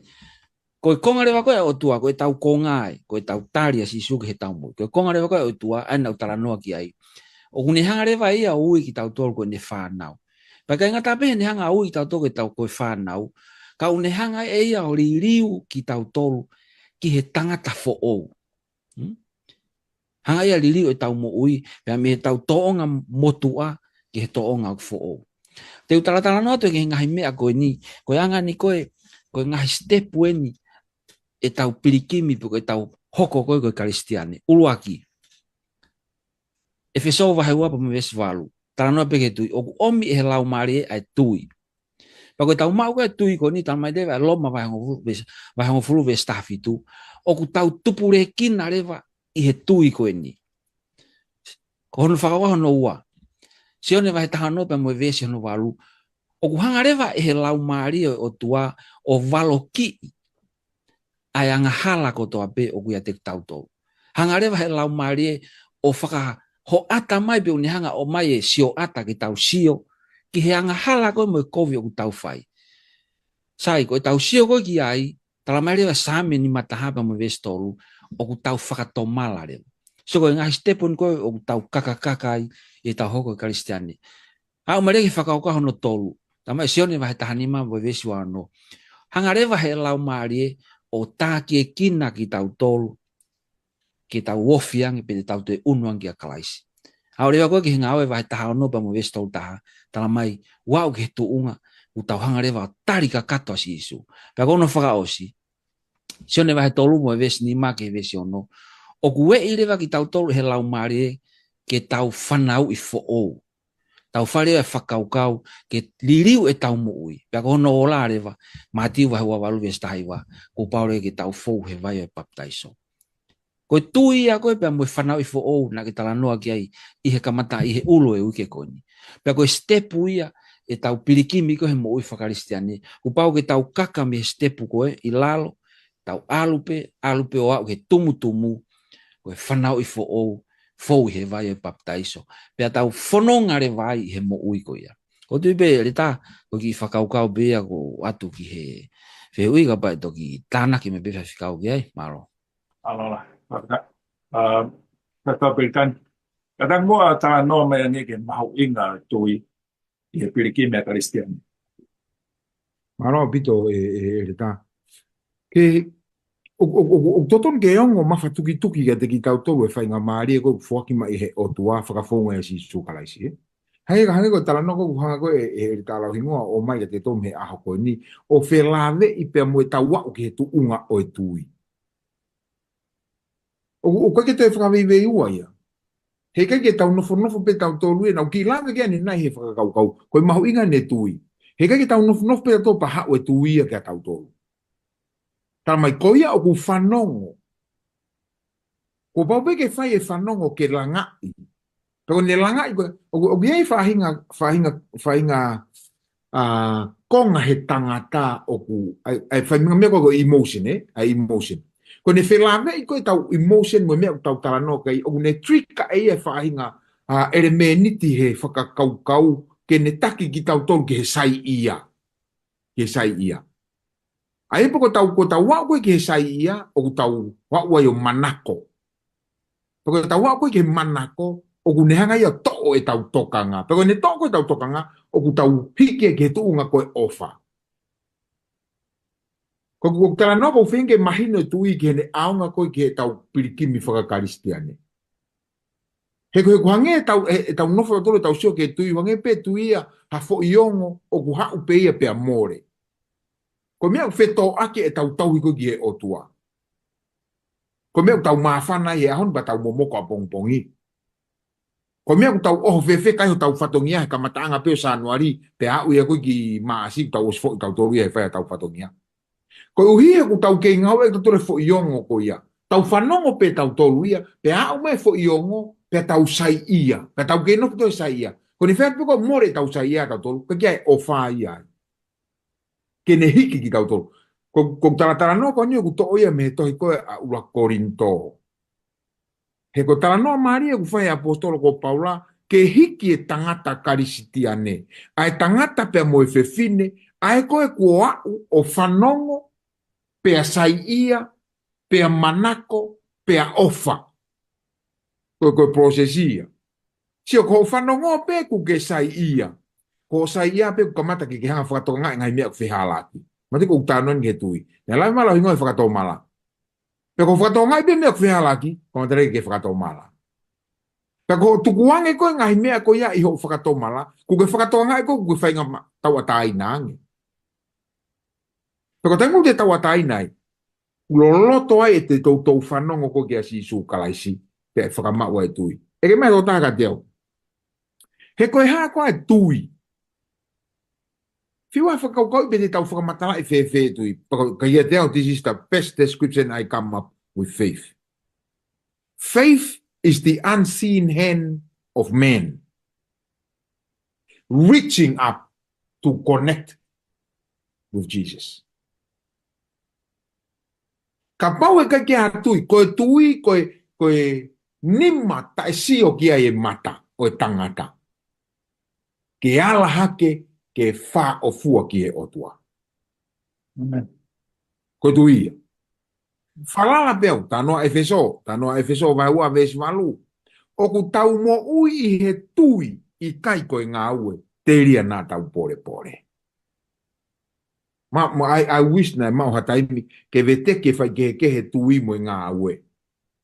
ko e konga leva ko ē ʻa e ʻOtua, ko e tau konga ai, ko e tau tali ʻa Sīsū ki heʻetau moʻui. Ko e konga leva ko ē ʻa e ʻOtua, ʻa ia naʻa ku talanoa ki ai, ʻoku ne hanga leva ia ʻo ui kitautolu ko ʻene fānau. Pea ʻikai ngata pē heʻene hanga ʻo ui kitautolu ko e tau ko e fānau, ka ʻoku ne hanga ʻe ia ʻo liliu kitautolu ki he tangata foʻou. Hmm? Hanga ia ʻo liliu ʻetau moʻui, pea mei heʻetau tōʻonga motuʻa ki he tōʻonga ʻoku foʻou. Te u talatalanoa atu ki he ngaahi meʻa ko eni, ko e anga eni ko ē, ko e ngaahi step eni ʻetau pilikimi pe ko ʻetau hoko ko ē ko e Kalisitiane. ʻUluaki, ʻEfesō vahe ua pea mo e veesi valu. Talanoa pē ki he tui, ʻoku ʻomi ʻe he Laumālie ʻa e tui. Pea ko ʻetau maʻu ko ē tui ko eni, tala mai leva ʻe Loma vahe hongofulu veesi, vahe hongofulu veesi taha fitu, ʻoku tau tupulekina leva ʻi he tui ko eni. Ko hono fakakaukau hono ua, Sione vahe taha ono pea mo e veesi hono valu, ʻoku hanga leva ʻe he Laumālie ʻo e ʻOtua ʻo valokiʻi ʻa e angahala kotoa pē ʻoku ʻiate kitautolu. Hanga leva ʻe he Laumālie ʻo fakahoʻata mai pe ʻoku ne hanga ʻo ʻomai e sioʻata ke tau sio ki he angahala ko ē mo e kovi ʻoku tau fai. Sai, ko ʻetau sio ko ē ki ai, tala mai leva Saame nima taha pea mo e veesi tolu, ʻoku tau fakatomala leva. So ko e ngaahi step eni ko ē ʻoku tau kakakaka ai ʻi heʻetau hoko ko e Kalisitiane. Aʻu mai leva ki he fakakaukau hono tolu. Tala mai ʻe Sione vahe taha nima mo e veesi ua ono, hanga leva ʻe he Laumālie ʻo tākiekina kitautolu ke tau ofi ange pe te tau toe ʻunu ange kia Kalaisi. Aʻu leva ko ē ki he Ngāue vahe taha ono pea mo e veesi tolu taha, tala mai, ʻoku aʻu ki he tuʻunga ʻoku tau hanga leva ʻo tali kakato ʻa Sīsū. Pea ko hono fakaʻosi, Sione vahe tolu mo e veesi nima ki he veesi ono, ʻoku ueʻi leva kitautolu ʻe he Laumālie ke tau fanauʻi foʻou. Tau fai leva e fakakaukau ke liliu ʻetau moʻui. Pea ko hono ola leva, Mātiu vahe ua valu veesi taha hiva, kuo pau leva ke tau fou he vai ʻo e papitaiso. Ko e tui ia ko ē pea mo e fanauʻi foʻou naʻa ke talanoa ki ai ʻi he kamata, ʻi he ʻulu ʻo e uike ko eni. Pea ko e step ia ʻetau pilikimi ko ē he moʻui faka-Kalisitiane, kuo pau ke tau kaka mei he step ko ē ʻi lalo, tau ʻalu pē, ʻalu pē ʻo aʻu ki he tumutumu, ko e fanauʻi foʻou, fou ʻi he vai ʻo e papitaiso. Pea tau fononga leva ai ʻi he moʻui ko ia. ʻOku ou tui pē, ʻEletā, ko e kiʻi fakakaukau pē ia ʻoku ou ʻoatu ki he fehuʻi, kapau ʻe toki tānaki mai pē Faifekau ki ai, mālō. Mālō lahi. Fakata-, ā, Faifekau Pelikani. Kātaki muʻa ʻo talanoa mai angē ki he mahuʻinga ʻo e tui ʻi he pilikimi ʻa e Kalisitiane. Mālō ʻaupito ē, ē, ʻEletā. Ke, ʻo, ʻo, ʻo, ʻoku totonu ke ongo mafatukituki kiate kitautolu e faingamālie ko ē ʻoku foaki mai ʻe he ʻOtua fakafounga ʻia Sīsū Kalaisi, ē? Hangē, hangē ko e talanoa ko ē ʻoku hanga ko ē ʻe, ʻe, ʻEletā Lauhingoa ʻo ʻomai kiate kitautolu mei he ʻaho ko eni, ʻo felāveʻi pea mo ʻetau aʻu ki he tuʻunga ʻo e tui. ʻOku, ʻoku ʻikai ke toe fakaveiveiua ia. He ʻikai ke tau nofonofo pē tautolu ia, naʻa ku kiʻi lave ki ai ʻanenai he fakakaukau, ko e mahuʻinga ʻene tui. He ʻikai ke tau nofonofo pē tautolu pea haʻu e tui ia kiate kitautolu. Talamai ko ia ʻoku fanongo. Kuo pau pē ke fai e fanongo ke langaʻi. Pea ko ʻene langaʻi ko ē, ʻoku, ʻoku ʻi ai e faʻahinga, faʻahinga, faʻahinga, ā, konga he tangata ʻoku, ʻa e, ʻa e faʻahinga meʻa ko ē ko e emotion, ē? ʻA e emotion. Ko ʻene felāveʻi ko ē ʻetau emotion mo e meʻa ʻoku tau talanoa ki ai, ʻoku ne trigger ʻe ia e faʻahinga, ā, ʻelemēniti he fakakaukau ke ne taki kitautolu ki he saiʻia. Ki he saiʻia. ʻA ia pē ko ʻetau, ko ʻetau aʻu ko ē ki he saiʻia, ʻoku tau aʻu ai ʻo manako. Pea ko ʻetau aʻu ko ē ki he manako, ʻoku ne hanga ia ʻo toʻo ʻetau tokanga. Pea ko ʻene toʻo ko ē ʻetau tokanga, ʻoku tau hiki ai ki he tuʻunga ko e ʻofa. Ko, ko e talanoa ʻoku ou feinga ke mahino e tui ki heʻene ʻaonga ko ē ki heʻetau pilikimi fakakalisitiane. He ko e, he ko e hangē ʻetau, ʻe, ʻetau nofo tautolu ʻetau sio ki he tui, hangē pē tui ia ha foʻi ongo ʻoku haʻu pē ia pea mole. Ko e meʻa ʻoku fetōʻaki ʻetau tauhi ko ē ki he ʻOtua. Ko e meʻa ʻoku tau māfana ai he ʻaho ni pea tau momoko ʻapongipongi. Ko e meʻa ʻoku tau ʻoho fēfē ai hotau fatongia he kamataʻanga pē ʻo Sānuali, pea aʻu ia ko ē ki Maʻasi, tau ʻosi foʻi tautolu ia he fai ʻetau fatongia. Koeʻuhi he ʻoku tau kei ngāueʻaki tautolu e foʻi ongo ko ia. Tau fanongo pē tautolu ia, pea aʻu mai e foʻi ongo, pea tau saiʻia, pea tau kei nofo tautolu he saiʻia. Ko ʻene fai atu pē ko e mole ʻetau saiʻia tautolu, ka ʻoku ʻikai ʻofa ia ai. Ke ne hiki kitautolu. Ko, ko e talatalanoa ko eni ʻoku toʻo ia mei he tohi ko ē ʻa ʻUluaki Kolinitō. He ko e talanoa mālie ʻoku fai ʻe he ʻaposetolo ko Paula, ke hiki e tangata Kalisitiane. ʻA e tangata pea mo e fefine, ʻa ē ko ē kuo aʻu ʻo fanongo, pea saiʻia, pea manako, pea ʻofa. Ko e, ko e process ia. Sio, ko hoʻo fanongo pē kuo ke saiʻia. Ko hoʻo saiʻia pē kuo kamata ke ke hanga ʻo fakatokangaʻi e ngaahi meʻa ʻoku fehālaaki. Mahalo ko ʻeku talanoa eni ki he tui. Naʻe lave mai Lauhingoa he fakatomala. Pea ko hoʻo fakatokangaʻi pē meʻa ʻoku fehālaaki, kuo kamata leva ke fakatomala. Pea ko hoʻo tukuange ko ē ngaahi meʻa ko ia ʻi hoʻo fakatomala, kuo ke fakatokangaʻi ko ē kuo ke faingataʻa tauʻatāina ange. Pea ko e taimi ʻoku te tauʻatāina ai, ʻoku loloto ai ʻete toutou fanongo ko ē kia Sīsū Kalaisi, pea ʻe fakamaʻu ai e tui. ʻEke mai e tokotaha kiate au, he ko e hā koā e tui? Fiu ha fakakaukau pe te tau fakamatalaʻi fēfē e tui. Pea ko, ka ia te au, this is the best description I come up with faith. Faith is the unseen hand of man reaching up to connect with Jesus. Kapau ʻe ʻikai ke ʻi ai ha tui, ko e tui, ko e, ko e nima taʻe sio ki ai e mata ʻo e tangata ke ala hake ke fāʻofua ki he ʻOtua. ʻĒmeni. Ko e tui ia. Falala pē au, talanoa ʻEfesō, talanoa ʻEfesō vahe ua veesi valu. ʻOku tau moʻui ʻi he tui, ʻikai ko e ngāue, telia naʻa tau polepole. Ma, ma, I, I wish naʻe maʻu ha taimi ke veteki e faikehekehe e tui mo e ngāue.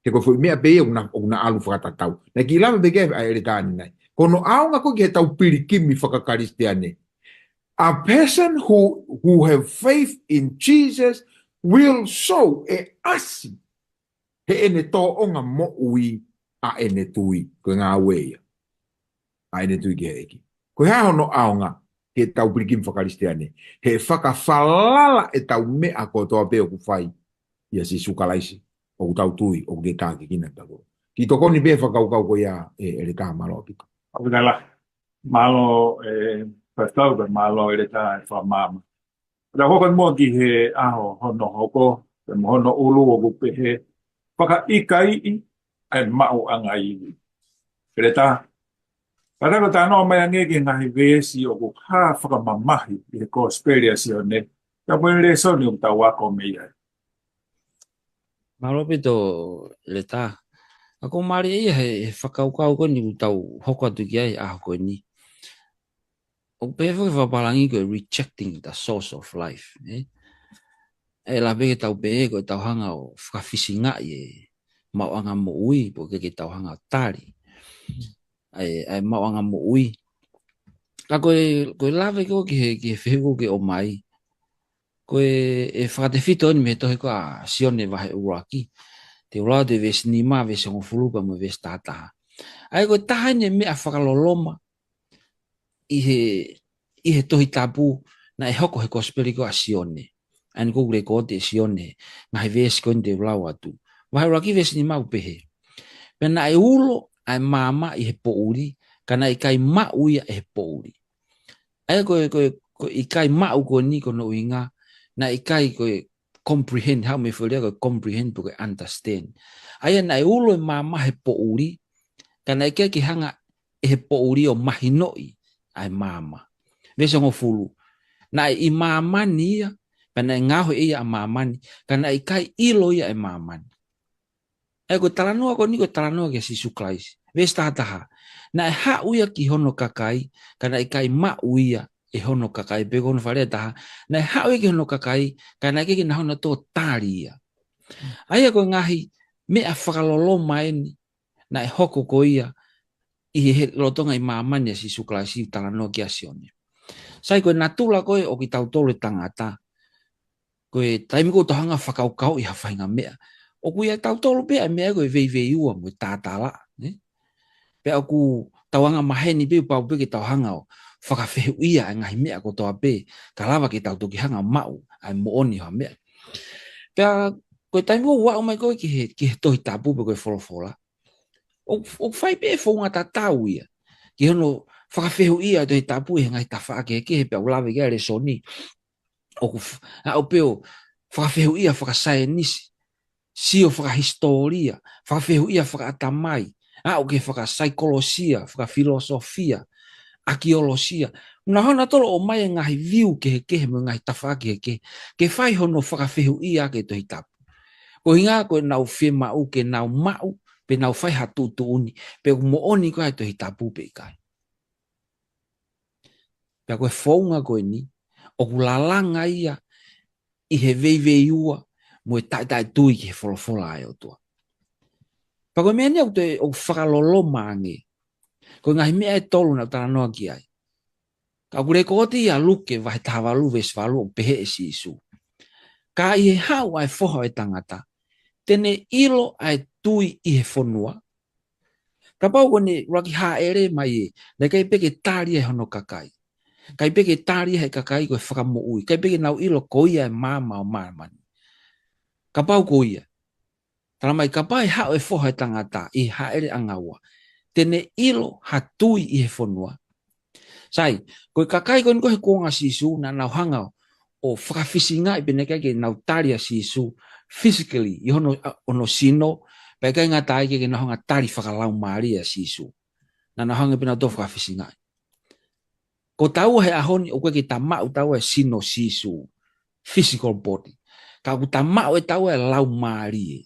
He ko e foʻi meʻa pē ia ʻoku na, ʻoku na ʻalu fakatatau. Naʻe kiʻi lave pē ki ai ʻa e ʻEletā ʻanenai. Ko hono ʻaonga ko ē ki heʻetau pilikimi fakakalisitiane. A person who, who have faith in Jesus will show, ʻe ʻasi heʻene tōʻonga moʻui ʻa ʻene tui, ko e ngāue ia ʻa ʻene tui ki he ʻEiki. Ko e hā hono ʻaonga ki heʻetau pilikimi fakakalisitiane? He ʻe fakafalala ʻetau meʻa kotoa pē ʻoku fai ʻia Sīsū Kalaisi, ʻoku tau tui, ʻoku ne tākiekina kitautolu. Kiʻi tokoni pē fakakaukau ko ia ē, ʻEletā, mālō ʻaupito. ʻOku tala, mālō, ē, Pastor, mālō ʻEletā e fakamaama. Pea hoko muʻa ki he ʻaho hono hoko, pea mo hono ʻulu ʻoku pehē, fakaʻikaiʻi ʻa e maʻuʻanga ivi. ʻEletā, Pea ko e talanoa mai ange ki he ngaahi veesi ʻoku hā fakamamahi ʻi he Kosipeli ʻa Sione, ka mo e lēsoni ʻoku tau ako mei ai. Mālō ʻaupito Leta. ʻOku mālie ia he, he fakakaukau ko eni ʻoku tau hoko atu ki ai he ʻaho ko eni. ʻOku pehē foki e fakapālangi ko e rejecting the source of life, ē? ʻE lava pē ke tau pehē ko e tau hanga ʻo fakafisingaʻi e maʻuʻanga moʻui, pe ʻoku ʻikai ke tau hanga ʻo tali ʻa e, ʻa e maʻuʻanga moʻui. Ka ko e, ko e lave ko ē ki he, ki he fehuʻi ko ē ke ʻomai, ko e, ʻe fakatefito eni mei he tohi ko ē ʻa Sione vahe ʻuluaki. Te u lau atu e veesi nima, veesi hongofulu pea mo e veesi tahataha. ʻA ia ko e taha eni e meʻa fakaloloma ʻi he, ʻi he Tohi Tapu naʻe hoko he Kosipeli ko ē ʻa Sione. ʻA eni ʻoku lekooti ʻe Sione, ngaahi veesi ko eni te u lau atu. Vahe ʻuluaki veesi nima ʻoku pehē: Pea naʻe ulo ʻa e maama ʻi he poʻuli, ka naʻe ʻikai maʻu ia ʻe he poʻuli. ʻA ia ko e, ko e, ko e ʻikai maʻu ko eni ko hono ʻuhinga, naʻe ʻikai ko e comprehend, haʻu mei he foʻi lea ko e comprehend pe ko e understand. ʻA ia naʻe ulo e maama he poʻuli, ka naʻe ʻikai ke hanga ʻe he poʻuli ʻo mahinoʻi ʻa e maama. Veesi hongofulu: Naʻe ʻi māmani ia, pea naʻe ngaohi ʻe ia ʻa māmani, ka naʻe ʻikai ʻilo ia ʻe māmani. ʻA ia ko e talanoa ko eni ko e talanoa kia Sīsū Kalaisi. Veesi tahataha: Naʻe haʻu ia ki hono kakai, ka naʻe ʻikai maʻu ia ʻe hono kakai. Pe ko hono fakalea ʻe taha, naʻe haʻu ia ki hono kakai, ka naʻe ʻikai ke nau hanga ʻo tali ia. ʻA ia ko e ngaahi meʻa fakaloloma eni naʻe hoko ko ia ʻi he, he lolotonga ʻi māmani ʻa Sīsū Kalaisi ʻoku talanoa ki ai ʻa Sione. Sai, ko e natula ko ē ʻo kitautolu e tangata, ko e taimi ko ē ʻoku tau hanga ʻo fakakaukauʻi ha faʻahinga meʻa, ʻoku ʻiate kitautolu pē ʻa e meʻa ko e veiveiua mo e tātālaʻa, nē? Pea ʻoku tau anga maheni pē, pau pē ke tau hanga ʻo fakafehuʻia ʻa e ngaahi meʻa kotoa pē, ka lava ke tau toki hanga ʻo maʻu ʻa e moʻoni ʻo ha meʻa. Pea ko e taimi ʻoku aʻu mai ko ē ki he, ki he Tohi Tapu pe ko e folofola, ʻoku, ʻoku fai pē founga tatau ia ki hono fakafehuʻia ʻa e Tohi Tapu ʻi he ngaahi tafaʻaki kehekehe, pea ʻoku lave ki ai e lēsoni. ʻOku f-, aʻu pē ʻo fakafehuʻia fakasaienisi, sio fakahisitōlia, fakafehuʻia fakaʻatamai, aʻu ki he fakasaikolosia, fakafilosofia, ʻakiolosia. Nau hanga ʻo tolo ʻo ʻomai e ngaahi viu kehekehe mo e ngaahi tafaʻaki kehekehe ke fai hono fakafehuʻia ʻaki e Tohi Tapu. Ko e ʻuhinga ko ʻenau fiemaʻu ke nau maʻu, pe nau fai ha tuʻutuʻuni pe ʻoku moʻoni ko ē ʻa e Tohi Tapu pe ʻikai. Pea ko e founga ko eni ʻoku lalanga ia ʻi he veiveiua mo e taʻetaʻetui ki he folofola ʻa e ʻOtua. Pea ko e meʻa eni ʻoku te, ʻoku fakaloloma ange. Ko e ngaahi meʻa ʻe tolu naʻa ku talanoa ki ai. Ka ʻoku lekooti ʻia Luke vahe taha valu veesi valu ʻoku pehē ʻe Sīsū: Ka ʻi he haʻu ʻa e Foha ʻo e Tangata, te ne ʻilo ʻa e tui ʻi he fonua. Kapau ko ʻene ʻuluaki hāʻele mai ē, naʻe ʻikai pē ke tali ia ʻe hono kakai. ʻIkai pē ke tali ia ʻe he kakai ko e Fakamoʻui. ʻIkai pē ke nau ʻilo ko ia e maama ʻo māmani. Kapau ko ia, tala mai, kapau ʻe haʻu e Foha ʻo e Tangata ʻi he hāʻele ʻanga ua, te ne ʻilo ha tui ʻi he fonua. Sai, ko e kakai ko eni ko ē he kuonga ʻo Sīsū, naʻa nau hanga ʻo fakafisingaʻi pe naʻe ʻikai ke nau tali ʻa Sīsū physically, ʻi hono, ʻa, hono sino, pea ʻikai ngata ai, ʻikai ke nau hanga ʻo tali fakalaumālie ʻa Sīsū. Naʻa nau hanga pē ʻo nau toe fakafisingaʻi. Ko taua he ʻaho ni ʻoku ʻikai ke ta maʻu taua e sino ʻo Sīsū, physical body. Ka ʻoku ta maʻu ʻe taua e laumālie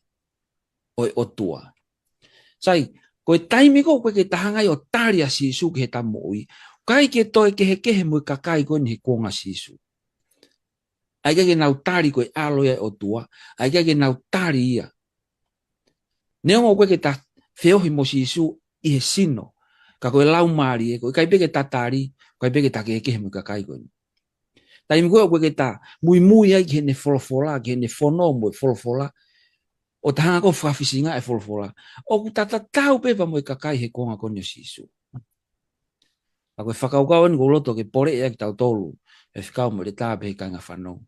ʻo e ʻOtua. Sai, ko e taimi ko ē ʻoku ʻikai ke ta hanga ai ʻo tali ʻa Sīsū ki heʻeta moʻui, ʻoku ʻikai ke toe kehekehe mo e kakai ko eni he kuonga ʻo Sīsū. ʻA ia ʻikai ke nau tali ko e ʻAlo ia ʻo e ʻOtua, ʻa ia ʻikai ke nau tali ia. Neongo ʻoku ʻikai ke ta feohi mo Sīsū ʻi he sino, ka ko e laumālie, ʻoku ʻikai pē ke ta tali, ʻoku ʻikai pē ke ta kehekehe mo e kakai ko eni. Taimi ko ē ʻoku ʻikai ke ta muimui ai ki heʻene folofola, ki heʻene fono mo e folofola, ʻo ta hanga ko ē ʻo fakafisingaʻi e folofola, ʻoku ta tatau pē pea mo e kakai he kuonga ko eni ʻo Sīsū. Ka ko e fakakaukau eni ʻoku ou loto ke poleʻi ʻaki kitautolu, e fekau mo e Leta pea mo e kāinga fanongo.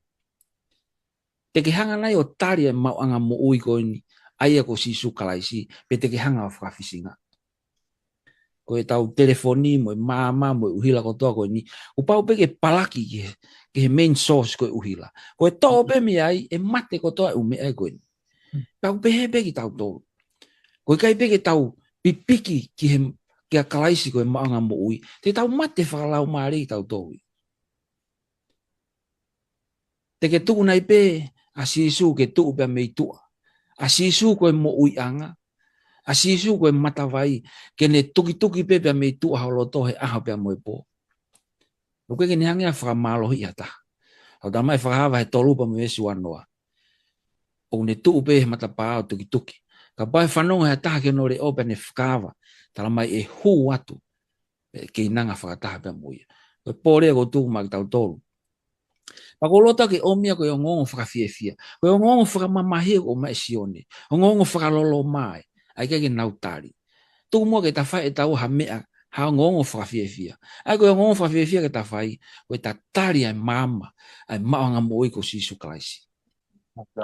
Te ke hanga nai ʻo tali e maʻuʻanga moʻui ko eni, ʻa ia ko Sīsū Kalaisi, pe te ke hanga ʻo fakafisingaʻi? Ko ʻetau telefoni mo e maama mo e ʻuhila kotoa ko eni, kuo pau pē ke palaki ki he, ki he main source ko e ʻuhila. Ko e toʻo pē mei ai, ʻe mate kotoa e ʻū meʻa ko eni. Tau pehē pē kitautolu. ʻOku ʻikai pē ke tau pipiki ki he kia Kalaisi ko e maʻuʻanga moʻui, te tau mate fakalaumālie kitautolu. Te ke tuʻu nai pē ʻa Sīsū ke tuʻu pea mei tuʻa. ʻA Sīsū ko e moʻuiʻanga. ʻA Sīsū ko e matavai, ke ne tukituki pē pea mei tuʻa ho loto he ʻaho pea mo e pō. ʻOku ʻikai ke ne hanga ʻo fakamālohiʻi ha taha. ʻOku talamai ʻe Fakahā vahe tolu pea mo e veesi uanoa, ʻoku ne tuʻu pē he matapā ʻo tukituki. Kapau ʻe fanongo ha taha ki hono leʻo pea ne fakaava, talamai ʻe hū atu, pea keinanga fakataha pea mo ia. Ko e pole ʻoku tuku maʻa kitautolu. Pea ʻoku ou loto ke ʻomi ia ko e ongoongo fakafiefia. Ko e ongoongo fakamamahi ʻoku ʻomai ʻe Sione. Ongoongo fakaloloma ē. ʻA e ʻikai ke nau tali. Tuku muʻa ke ta fai ʻe taua ha meʻa, ha ongoongo fakafiefia. ʻA ia ko e ongoongo fakafiefia ke ta fai, ko e ta tali ʻa e maama, ʻa e maʻuʻanga moʻui ko Sīsū Kalaisi.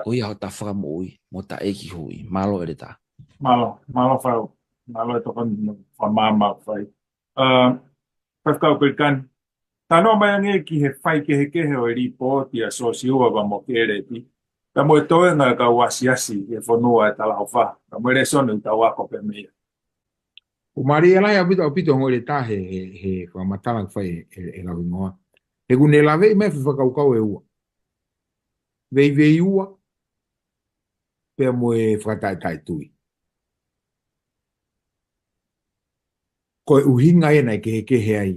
Ko ia hota Fakamoʻui mo hota ʻEiki Hui. Mālō ʻEletā. Mālō, mālō Fau. Mālō e tokoni fakamaama fai. ʻA, Faifekau Pelikani, talanoa mai ange ki he faikehekehe ʻo e lipooti ʻa Sosiua pea mo Kelepi, pea mo e toenga e kau asiasi ʻi he fonua ʻo e talaʻofa, pea mo e lēsoni ʻoku tau ako pē mei ai. ʻOku mālie lahi ʻaupito, ʻaupito ongo ʻEletā he, he, he fakamatala ʻoku fai ʻe, ʻe, ʻe Lauhingoa. He ʻoku ne laveʻi mai e fakakaukau ʻe ua. Veiveiua, pea mo e fakataʻetaʻetui. Ko e ʻuhinga ia naʻe kehekehe ai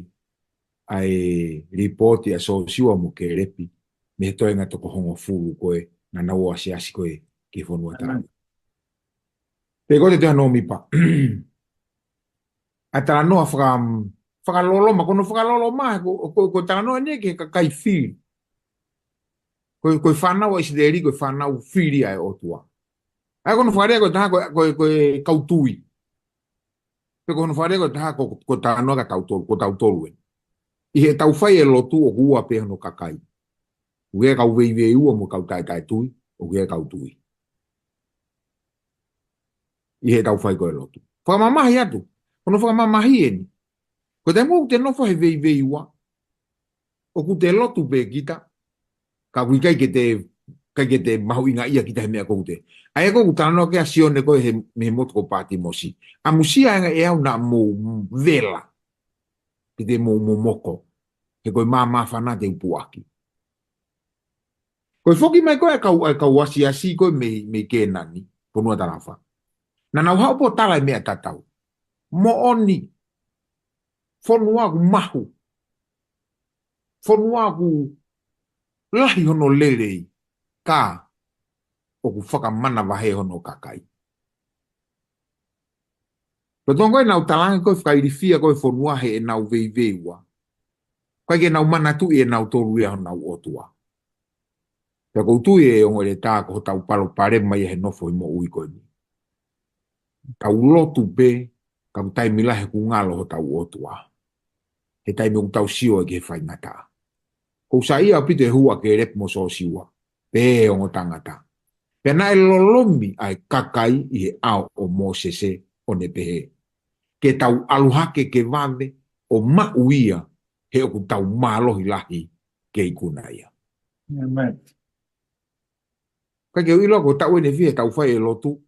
ʻa e lipooti ʻa Sosiua mo Kelepi, mei he toenga toko hongofulu ko ē naʻa nau ō asiasi ko ē ki he fonua talaʻofa. Pea ko e te te hano mipa. ʻA e talanoa faka-, fakaloloma, ko hono fakaloloma, ko, ko, ko e talanoa eni ki he kakai fili. Ko, ko e fānau ʻa ʻIsileli, ko e fānau fili ʻa e ʻOtua. ʻA ia ko hono fakalea ko e taha ko, ko, ko e kau tui. Pe ko hono fakalea ko e taha ko, ko e talanoa kia tautolu, ko tautolu ē. ʻI heʻetau fai e lotu ʻoku ua pē hono kakai. ʻOku ʻi ai e kau veiveiua mo e kau taʻetaʻetui, ʻoku ʻi ai e kau tui. ʻI heʻetau fai ko ē lotu. Fakamamahi atu. Ko hono fakamamahi eni. Ko e taimi ʻoku te nofo he veiveiua, ʻoku te lotu pē kita, ka ʻoku ʻikai ke te, ʻikai ke te mahuʻingaʻia kita he meʻa ʻoku te. ʻA ia ʻoku talanoa ki ai ʻa Sione ko ē he, mei he motu ko Patimosi. ʻAmusia ange ʻe au naʻa mou vela. Ke te mou momoko. He ko e māmāfana te u puʻaki. Ko e foki mai ko ē ʻa e kau, ʻa e kau asiasi ko ē mei, mei Kēnani, fonua talaʻofa. Naʻa nau haʻu pē ʻo tala e meʻa tatau. Moʻoni. Fonua ʻoku mahu. Fonua ʻoku lahi hono lelei. Ka ʻoku fakamanavahē hono kakai. Ko e tonga ko ē ʻenau talaange ko e fakailifia ko ē fonua heʻenau veiveiua. ʻIkai ke nau manatuʻi ʻe nautolu ia honau ʻOtua. Pea ʻoku ou tui ʻe ongo ʻEletā ko hotau palopalema ia he nofo he moʻui ko eni. Tau lotu pē, ka ʻoku taimi lahi ʻoku ngalo hotau ʻOtua. He taimi ʻoku tau sio ai ki he faingataʻa. ʻOku ou saiʻia ʻaupito he hū ʻa Kelepi mo Sosiua. Pehē ʻe he ongo tangata. Pea naʻe lolomi ʻa e kakai ʻi he ʻao ʻo Mōsese ʻo ne pehē. Ke tau ʻalu hake ke vave ʻo maʻu ia he ʻoku tau mālohi lahi ke ikuna ia. ʻĒmeni. ʻIkai ke u ʻilo ko e taʻu eni ʻe fiha ʻetau fai e lotu.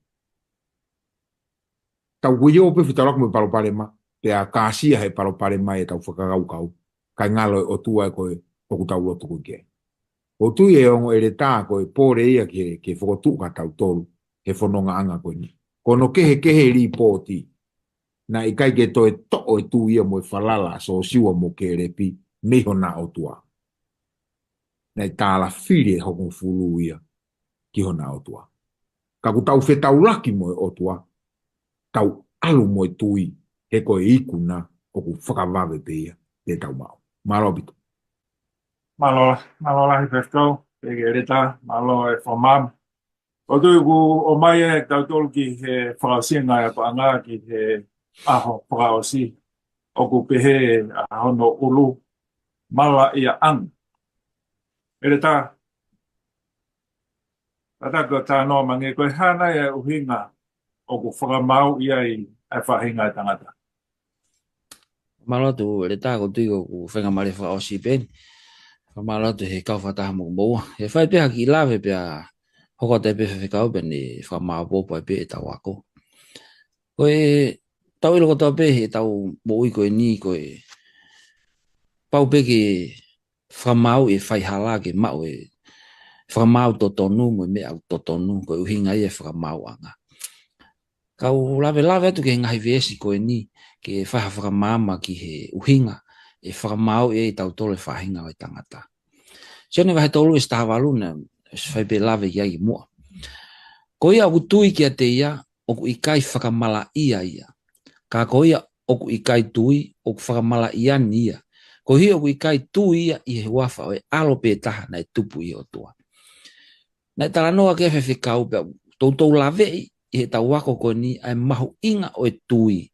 Tau kuio pē fetaulaki mo e palopalema, pea kāsia he palopalema ʻetau fakakaukau, kae ngalo e ʻOtua ē ko ē ʻoku tau lotu ko ē ki ai. ʻOku ou tui ʻe ongo ʻEletā ko e pole ia ke, ke fokotuʻu kia tautolu, he fonongaʻanga ko eni. Ko hono kehekehe lipooti, naʻe ʻikai ke toe toʻo e tui ia mo e falala ʻa Sosiua mo Kelepi, mei hona ʻOtua. Naʻe tālafili ʻe hongofulu ia ki hona ʻOtua. Ka ʻoku tau fetaulaki mo e ʻOtua, tau ʻalu mo e tui, he ko e ikuna ʻoku fakavave pē ia, te tau maʻu. Mālō ʻaupito. Mālō, mālō lahi Faifekau, ʻEletā, mālō e fakamaama. ʻOku ou tui ʻoku ʻomai ʻe tautolu ki he fakaʻosinga ʻa e paʻanga ki he ʻaho fakaʻosi ʻoku pehē ʻa hono ʻulu malaʻia ʻanga. ʻEletā, ʻa ia ko e talanoa mai ange ko e hā nai e ʻuhinga ʻoku fakamāuʻi ai ʻa e faʻahinga ʻo e tangata. Mālō atu ʻEletā, ʻoku ou tui ʻoku faingamālie fakaʻosi pē eni. Fakamālō atu he kau fakataha mo moua. ʻE fai pē ha kiʻi lave pea hoko atu pē Faifekau pea ne fakamāopoopo ai pē ʻetau ako. Ko e Tau ʻilo kotoa pē he tau moʻui ko eni ko e pau pē ke fakamaau e faihala ke maʻu e fakamaau totonu mo e meʻa totonu ko e ʻuhinga ia e fakamaauʻanga. Kau lave lave atu ki he ngaahi veesi ko eni ke fai ha fakamaama ki he ʻuhinga e fakamaau ʻe tautolu e faʻahinga ʻo e tangata. Sione vahe tolu veesi taha valu na, ʻosi fai pē lave ki ai muʻa. Ko ia ʻoku tui kiate ia, ʻoku ʻikai fakamalaʻia ia. Ka ko ia ʻoku ʻikai tui, ʻoku fakamalaʻia ni ia. Koeʻuhi ʻoku ʻikai tui ia ʻi he huafa ʻo e ʻAlo pē taha naʻe tupu ʻi he ʻOtua. Naʻe talanoa ki ai e faifekau pea toutou laveʻi ʻi he tau ako ko eni ʻa e mahuʻinga ʻo e tui.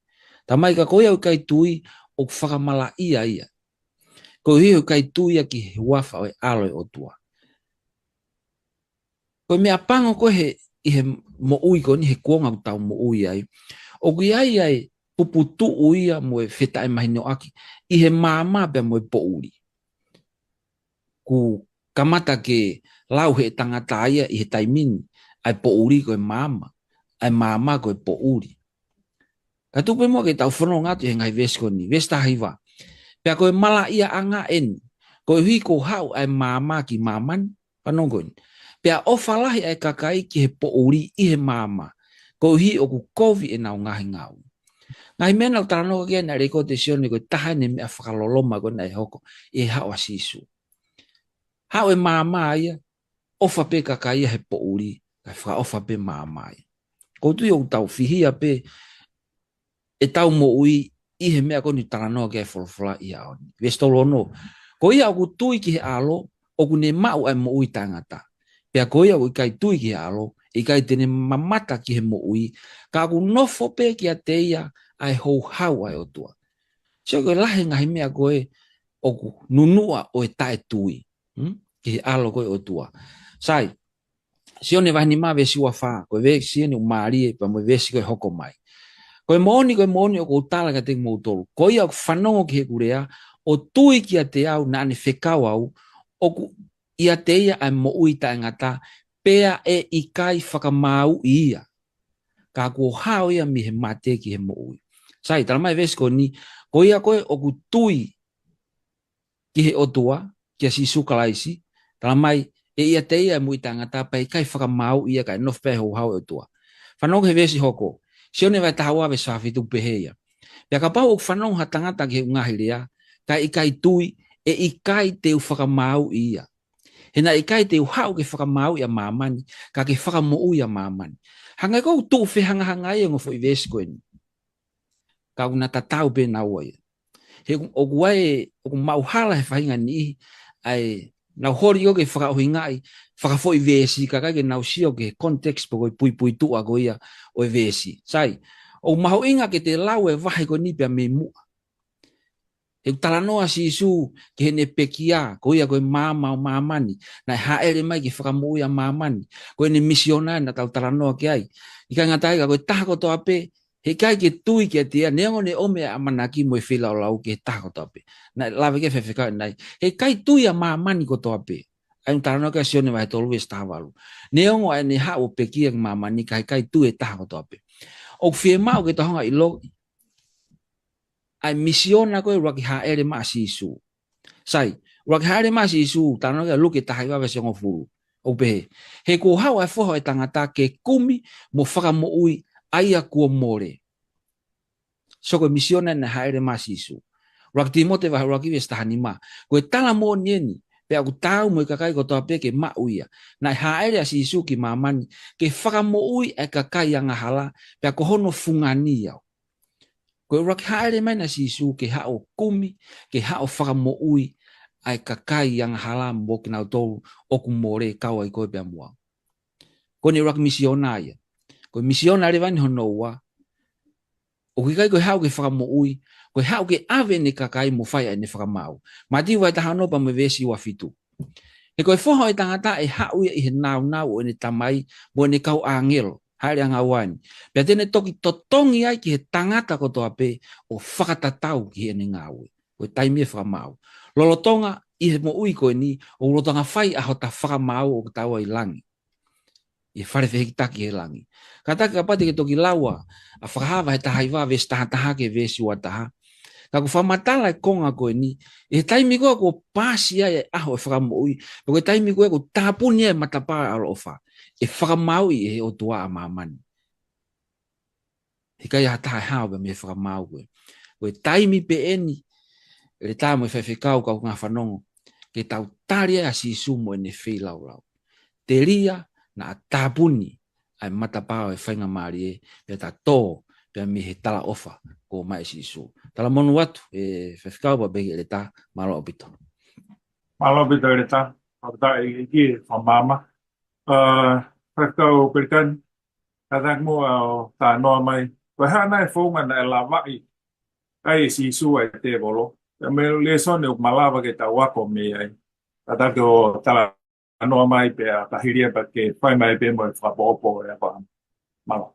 Tamai ka ko ia ʻoku ʻikai tui, ʻoku fakamalaʻia ia. Koeʻuhi ʻoku ʻikai tui ia ki he huafa ʻo e ʻAlo ʻo e ʻOtua. Ko e meʻapango ko ē he, ʻi he moʻui ko eni he kuonga ʻoku tau moʻui ai. ʻOku ʻi ai ʻa e puputuʻu ia mo e fetaʻemahinoʻaki ʻi he maama pea mo e poʻuli. Kuo kamata ke lau he tangata ia ʻi he taimi ni, ʻa e poʻuli ko e maama, ʻa e maama ko e poʻuli. Ka tuku pē muʻa ke tau fononga atu he ngaahi veesi ko eni, veesi taha hiva. Pea ko e malaʻiaʻanga eni, koeʻuhi kuo haʻu ʻa e maama ki māmani, fanongo ko eni. Pea ʻofa lahi ʻa e kakai ki he poʻuli ʻi he maama, koeʻuhi ʻoku kovi ʻenau ngaahi ngāue. Ngaahi meʻa naʻa ku talanoa ki ai naʻe lēkooti ʻe Sione ko e taha eni e meʻa fakaloloma ko ē naʻe hoko ʻi he haʻu ʻa Sīsū. Haʻu e maama ia, ʻofa pē kakai ia he poʻuli, kae fakaʻofa pē maama ia. Ko u tui ʻoku tau fihia pē ʻetau moʻui ʻi he meʻa ko eni talanoa ki ai e folofola ʻi he ʻaho ni. Veesi tolu ono. Ko ia ʻoku tui ki he ʻAlo, ʻoku ne maʻu ʻa e moʻui taʻengata. Pea ko ia ʻoku ʻikai tui ki he ʻAlo, ʻikai te ne mamata ki he moʻui, ka ʻoku nofo pē kiate ia ʻa e houhau ʻa e ʻOtua. Sio ko e lahi e ngaahi meʻa ko ē ʻoku nunuʻa ʻo e taʻetui. Hmm? Ki he ʻAlo ko ē ʻo e ʻOtua. Sai, Sione vahe nima veesi ua fā, ko e veesi eni ʻoku mālie pea mo e veesi ko ē hoko mai. Ko e moʻoni, ko e moʻoni ʻoku ou tala kiate kimoutolu. Ko ia ʻoku fanongo ki heʻeku lea, ʻo tui kiate au naʻa ne fekau au, ʻoku ʻiate ia ʻa e moʻui taʻengata, pea ʻe ʻikai fakamāuʻi ia. Ka kuo hao ia mei he mate ki he moʻui. Sai, talamai veesi ko eni, ko ia ko ē ʻoku tui ki he ʻOtua, kia Sīsū Kalaisi, talamai ʻe ʻiate ia ʻa e moʻui taʻengata pea ʻikai fakamāuʻi ia kae nofo pē ʻi he houhau ʻo e ʻOtua. Fanongo he veesi hoko, Sione vahe taha ua veesi fā fitu pehē ia. Pea kapau ʻoku fanongo ha tangata ki heʻeku ngaahi lea, kae ʻikai tui, ʻe ʻikai te u fakamāuʻi ia. He naʻe ʻikai te u haʻu ke fakamāuʻi ʻa māmani, ka ke fakamoʻui ʻa māmani. Hangē ʻoku ou tuʻu fehangahangai ʻi he ongo foʻi veesi ko eni. Ka ʻoku na tatau pē naua ia. He ʻoku, ʻoku ʻi ai, ʻoku maʻuhala he faʻahinga niʻihi, ʻa e, nau holi ʻo ke fakaʻuhingaʻi, fakafoʻi veesi, kae ʻikai ke nau sio ki he context pe ko e puipuituʻa ko ia ʻo e veesi. Sai, ʻoku mahuʻinga ke te lau e vahe ko eni pea mei muʻa. He ʻoku talanoa Sīsū ki heʻene pekia, ko ia ko e maama ʻo māmani, naʻe hāʻele mai ke fakamoʻui ʻa māmani, ko ʻene misiona naʻa tau talanoa ki ai. ʻIkai ngata ai ka ko e taha kotoa pē, he ʻikai ke tui kiate ia, neongo ʻene ʻomi ʻa e ʻamanaki mo e feilaulau ki he taha kotoa pē. Naʻe lave ki ai e faifekau ʻanenai. He ʻikai tui ʻa māmani kotoa pē. ʻA ia ʻoku talanoa ki ai Sione vahe tolu veesi taha valu. Neongo ʻa ʻene haʻu ʻo pekia ki māmani ka he ʻikai tui e taha kotoa pē. ʻOku fiemaʻu ke tau hanga ʻo ʻiloʻi ʻa e misiona ko ē ʻuluaki hāʻele mai ʻa Sīsū. Sai, ʻuluaki hāʻele mai ʻa Sīsū, talanoa ki ai Luke taha hiva veesi hongofulu. ʻOku pehē, he kuo haʻu ʻa e Foha ʻo e Tangata ke kumi mo fakamoʻui ʻa ia kuo mole. Sio ko e misiona naʻe hāʻele mai ai ʻa Sīsū. ʻUluaki Tīmote vahe ʻuluaki veesi taha nima. Ko e tala moʻoni eni, pea ʻoku taau mo e kakai kotoa pē ke maʻu ia. Naʻe hāʻele ʻa Sīsū ki māmani, ke fakamoʻui ʻa e kakai angahala, pea ko hono fungani au. Ko e ʻuluaki hāʻele mai ʻa Sīsū ke haʻu ʻo kumi, ke haʻu ʻo fakamoʻui ʻa e kakai angahala mo kinautolu ʻoku mole kau ai koe pea mo au. Ko ʻene ʻuluaki misiona ia. Ko e misiona leva eni hono ua, ʻoku ʻikai ko e haʻu ke fakamoʻui, ko e haʻu ke ʻave ʻene kakai mo fai ʻa ʻene fakamaau. Mātiu vahe taha ono pea mo e veesi ua fitu. He ko e Foha ʻo e Tangata ʻe haʻu ia ʻi he nāunau ʻo ʻene Tamai mo ʻene kau ʻāngelo, hāʻele ʻanga ua eni. Pea te ne toki totongi ai ki he tangata kotoa pē ʻo fakatatau ki heʻene ngāue. Ko e taimi e fakamaau. Lolotonga ʻi he moʻui ko eni, ʻoku lolotonga fai ʻa hota fakamaau ʻoku tau ʻi langi. ʻi he fale fehikitaki ʻi he langi. Kātaki kapau te ke toki lau ʻa Fakahā vahe taha hiva veesi taha taha ki he veesi ua taha. Ka ʻoku fakamatala e konga ko eni, ʻi he taimi ko ē kuo paasi ai e ʻaho ʻo e fakamoʻui, pe ko e taimi ko ē kuo tāpuni ai e matapā ʻo e ʻaloʻofa, ʻe fakamāuʻi ʻe he ʻOtua ʻa māmani. He ʻikai ha taha ʻe hao pē mei he fakamaau ko ē. Ko e taimi pē eni, ʻEletā mo e faifekau, kau ngaahi fanongo, ke tau tali ai ʻa Sīsū mo ʻene feilaulau. Telia naʻa tāpuni ʻa e matapā ʻo e faingamālie, pea ta tō pē mei he talaʻofa kuo ʻomai ʻe Sīsū. Talamonū atu ʻe faifekau pea pehē ki he ʻEletā, mālō ʻaupito. Mālō ʻaupito ʻEletā, ʻaupito ʻEiki, fakamaama. ʻA, faifekau Pelikani, kātaki muʻa ʻo talanoa mai. Ko e hā nai e founga naʻe lavaʻi ai ʻe Sīsū ʻa e tēvolo? Pea mo e lēsoni ʻoku malava ke tau ako mei ai. Kātaki ʻo talanoa mai pea ka hili ia pea ke fai mai pē mo e fakaʻopoʻopo ʻe Apaʻama. Mālō.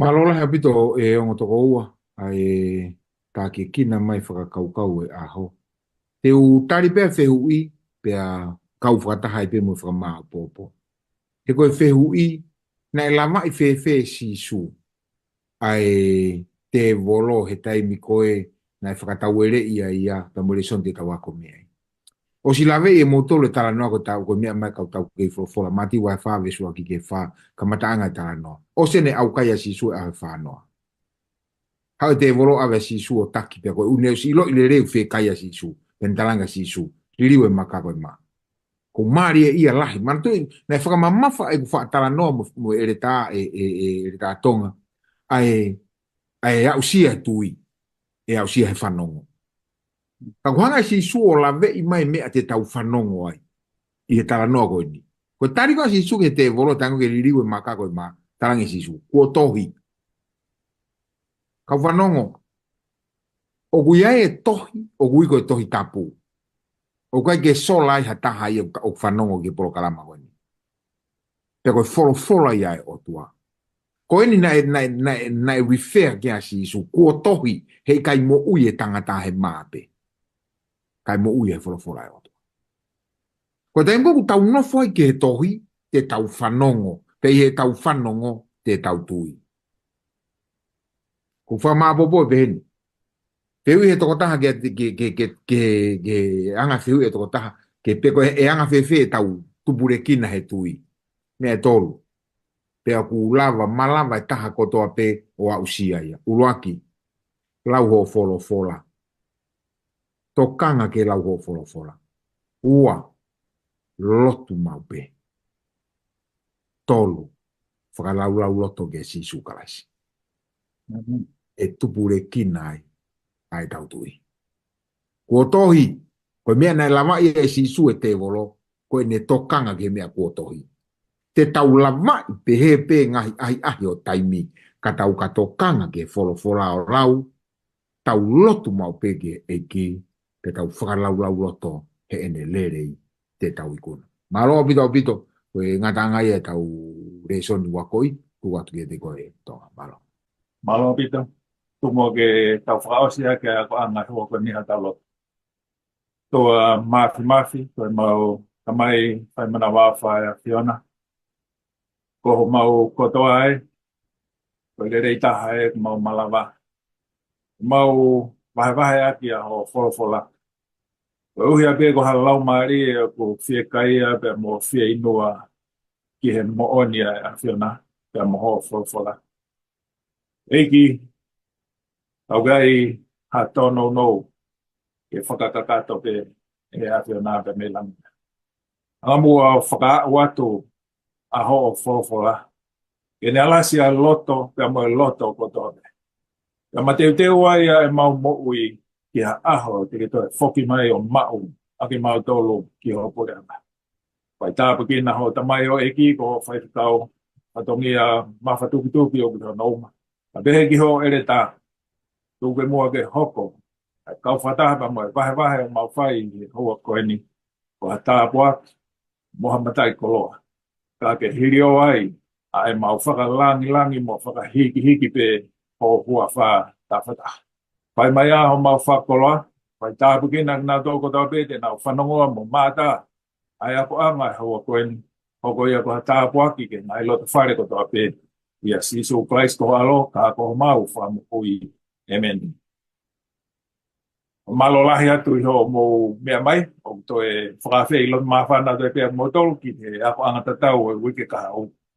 Mālō lahi ʻaupito ʻe ongo tokoua ʻa e tākiekina mai fakakaukau ʻo e ʻaho. Te u tali pē ʻa e fehuʻi, pea kau fakataha ai pē mo e fakamāʻopoʻopo. He ko e fehuʻi, naʻe lavaʻi fēfē ʻe Sīsū ʻa e tēvolo he taimi ko ē naʻe fakataueleʻi ai ia, pea mo e lēsoni te tau ako mei ai? ʻOsi laveʻi ʻe moutolu e talanoa ko e tau, ko e meʻa mai kau tau kei folofola, Mātiu vahe fā veesi ua ki he fā, kamataʻanga e talanoa. ʻOsi ʻene ʻaukai ʻa Sīsū he ʻaho ʻe fānoa. Haʻu e tēvolo ʻave ʻa Sīsū ʻo taki pea ko e ʻuhi ne ʻosi ʻiloʻi lelei ʻoku fiekai ʻa Sīsū, pea ne talaange kia Sīsū, liliu e maka ko e mā. Ko e mālie ia lahi. Manatuʻi, naʻe fakamamafa ʻeku faʻa talanoa mo, mo e ʻEletā, ʻe, ʻe, ʻe, ʻEletā Tonga, ʻa e, ʻa e aʻusia e tui, ʻe aʻusia he fanongo. Ka ʻoku hanga ʻe Sīsū ʻo laveʻi mai meʻa te tau fanongo ai ʻi he talanoa ko eni. Ko e tali ko ē ʻa Sīsū ki he tēvolo, talaange ke liliu e maka ko e mā, talaange ʻe Sīsū, kuo tohi. Kau fanongo, ʻoku ʻi ai e tohi, ʻoku ui ko e Tohi Tapu. ʻOku ʻikai ke sola ai ha taha ia ʻoku fanongo ki he polokalama ko eni. Pea ko e folofola ia ʻa e ʻOtua. Ko eni naʻe, naʻe, naʻe, naʻe refer ki ai ʻa Sīsū, kuo tohi, he ʻikai moʻui e tangata he mā pē, kae moʻui he folofola ʻa e ʻOtua. Ko e taimi ko ē ʻoku tau nofo ai ki he tohi, te tau fanongo, pea ʻi heʻetau fanongo, te tau tui. Ko e fakamāʻopoʻopo ʻe pehē ni. Fehuʻi ʻe he tokotaha ke, ke, ke, ke, ke, ke anga fehuʻi ʻe he tokotaha, ke pehē ko e, ʻe anga fēfē ʻetau tupulekina he tui. Meʻa ʻe tolu. Pea ʻoku lava, malava e taha kotoa pē ʻo aʻusia ia. ʻUluaki, lau hoʻo folofola. Tokanga ke lau hoʻo folofola. Ua, lotu maʻu pē. Tolu, fakalaulauloto kia Sīsū Kalaisi. Mhm. ʻE tupulekina ai ʻa ʻetau tui. Kuo tohi, ko e meʻa naʻe lavaʻi ʻe Sīsū e tēvolo, ko ʻene tokanga ki he meʻa kuo tohi. Te tau lavaʻi pehē pē ngaahi ʻahiʻahi ʻo taimi, ka tau ka tokanga ki he folofola ʻo lau, tau lotu maʻu pē ki he ʻEiki, pea tau fakalaulauloto heʻene lelei te tau ikuna. Mālō ʻaupito ʻaupito, ko e ngataʻanga ia ʻetau lēsoni ʻo e akoʻi, tuku atu kiate koe Tonga. Mālō. Mālō ʻaupito, tuku muʻa ke tau fakaʻosi ʻaki ʻa e akoʻanga he houa ko eni ʻetau lotu. ʻOtua Māfimafi, ko homau Tamai fai manavaʻofa ʻa e ʻAfiona. Ko homau kotoa ē, ko e lelei taha ē ʻoku mau malava. Mau vahevahe ʻaki ʻa hoʻo folofola. Koeʻuhi pē ko ha laumālie ʻoku fiekaia pea mo fieinua ki he moʻoni ʻa e ʻAfiona, pea mo hoʻo folofola. ʻEiki, ʻoku ʻikai ha tōnounou ke fakakakato pē ʻe he ʻAfiona pē mei langi. Hanga muʻa ʻo fakaaʻu atu ʻa hoʻo folofola ke ne alasi ʻa e loto pea mo e loto kotoa pē. Pea mateuteu ai ʻa ʻemau moʻui ki ha ʻaho te ke toe foki mai ʻo maʻu ʻa kimautolu ki ho puleʻanga. Fai tāpuekina ho tamaioʻeiki ko e faifekau fatongia mafatukituki ʻoku ʻi hono uma. Pea pehē ki hoʻo ʻeletā, tuku ke muʻa ke hoko ʻa e kau fakataha pea mo e vahevahe ʻoku mau fai ʻi he houa ko eni, ko ha tāpuaki mo ha mataʻikoloa. Ka ke hilio ai ʻa ʻemau fakalāngilangi mo fakahikihiki pē ho huafa tafataha. Fai mai ʻa homau fakakoloa, fai tāpuekina kinautolu kotoa pē te nau fanongo mo mamata ʻa e akoʻanga ʻo e houa ko eni. hoko ia ko ha tāpuaki ki he ngaahi loto fale kotoa pē. ʻIa Sīsū Kalaisi ko ho ʻAlo, ka ko homau Fakamoʻui. ʻĒmeni. Mālō lahi atu ʻi hoʻomou meʻa mai, ʻoku toe fakaafeʻi loto māfana atu pē ʻa moutolu ki he akoʻanga tatau ʻo e uike kahaʻu.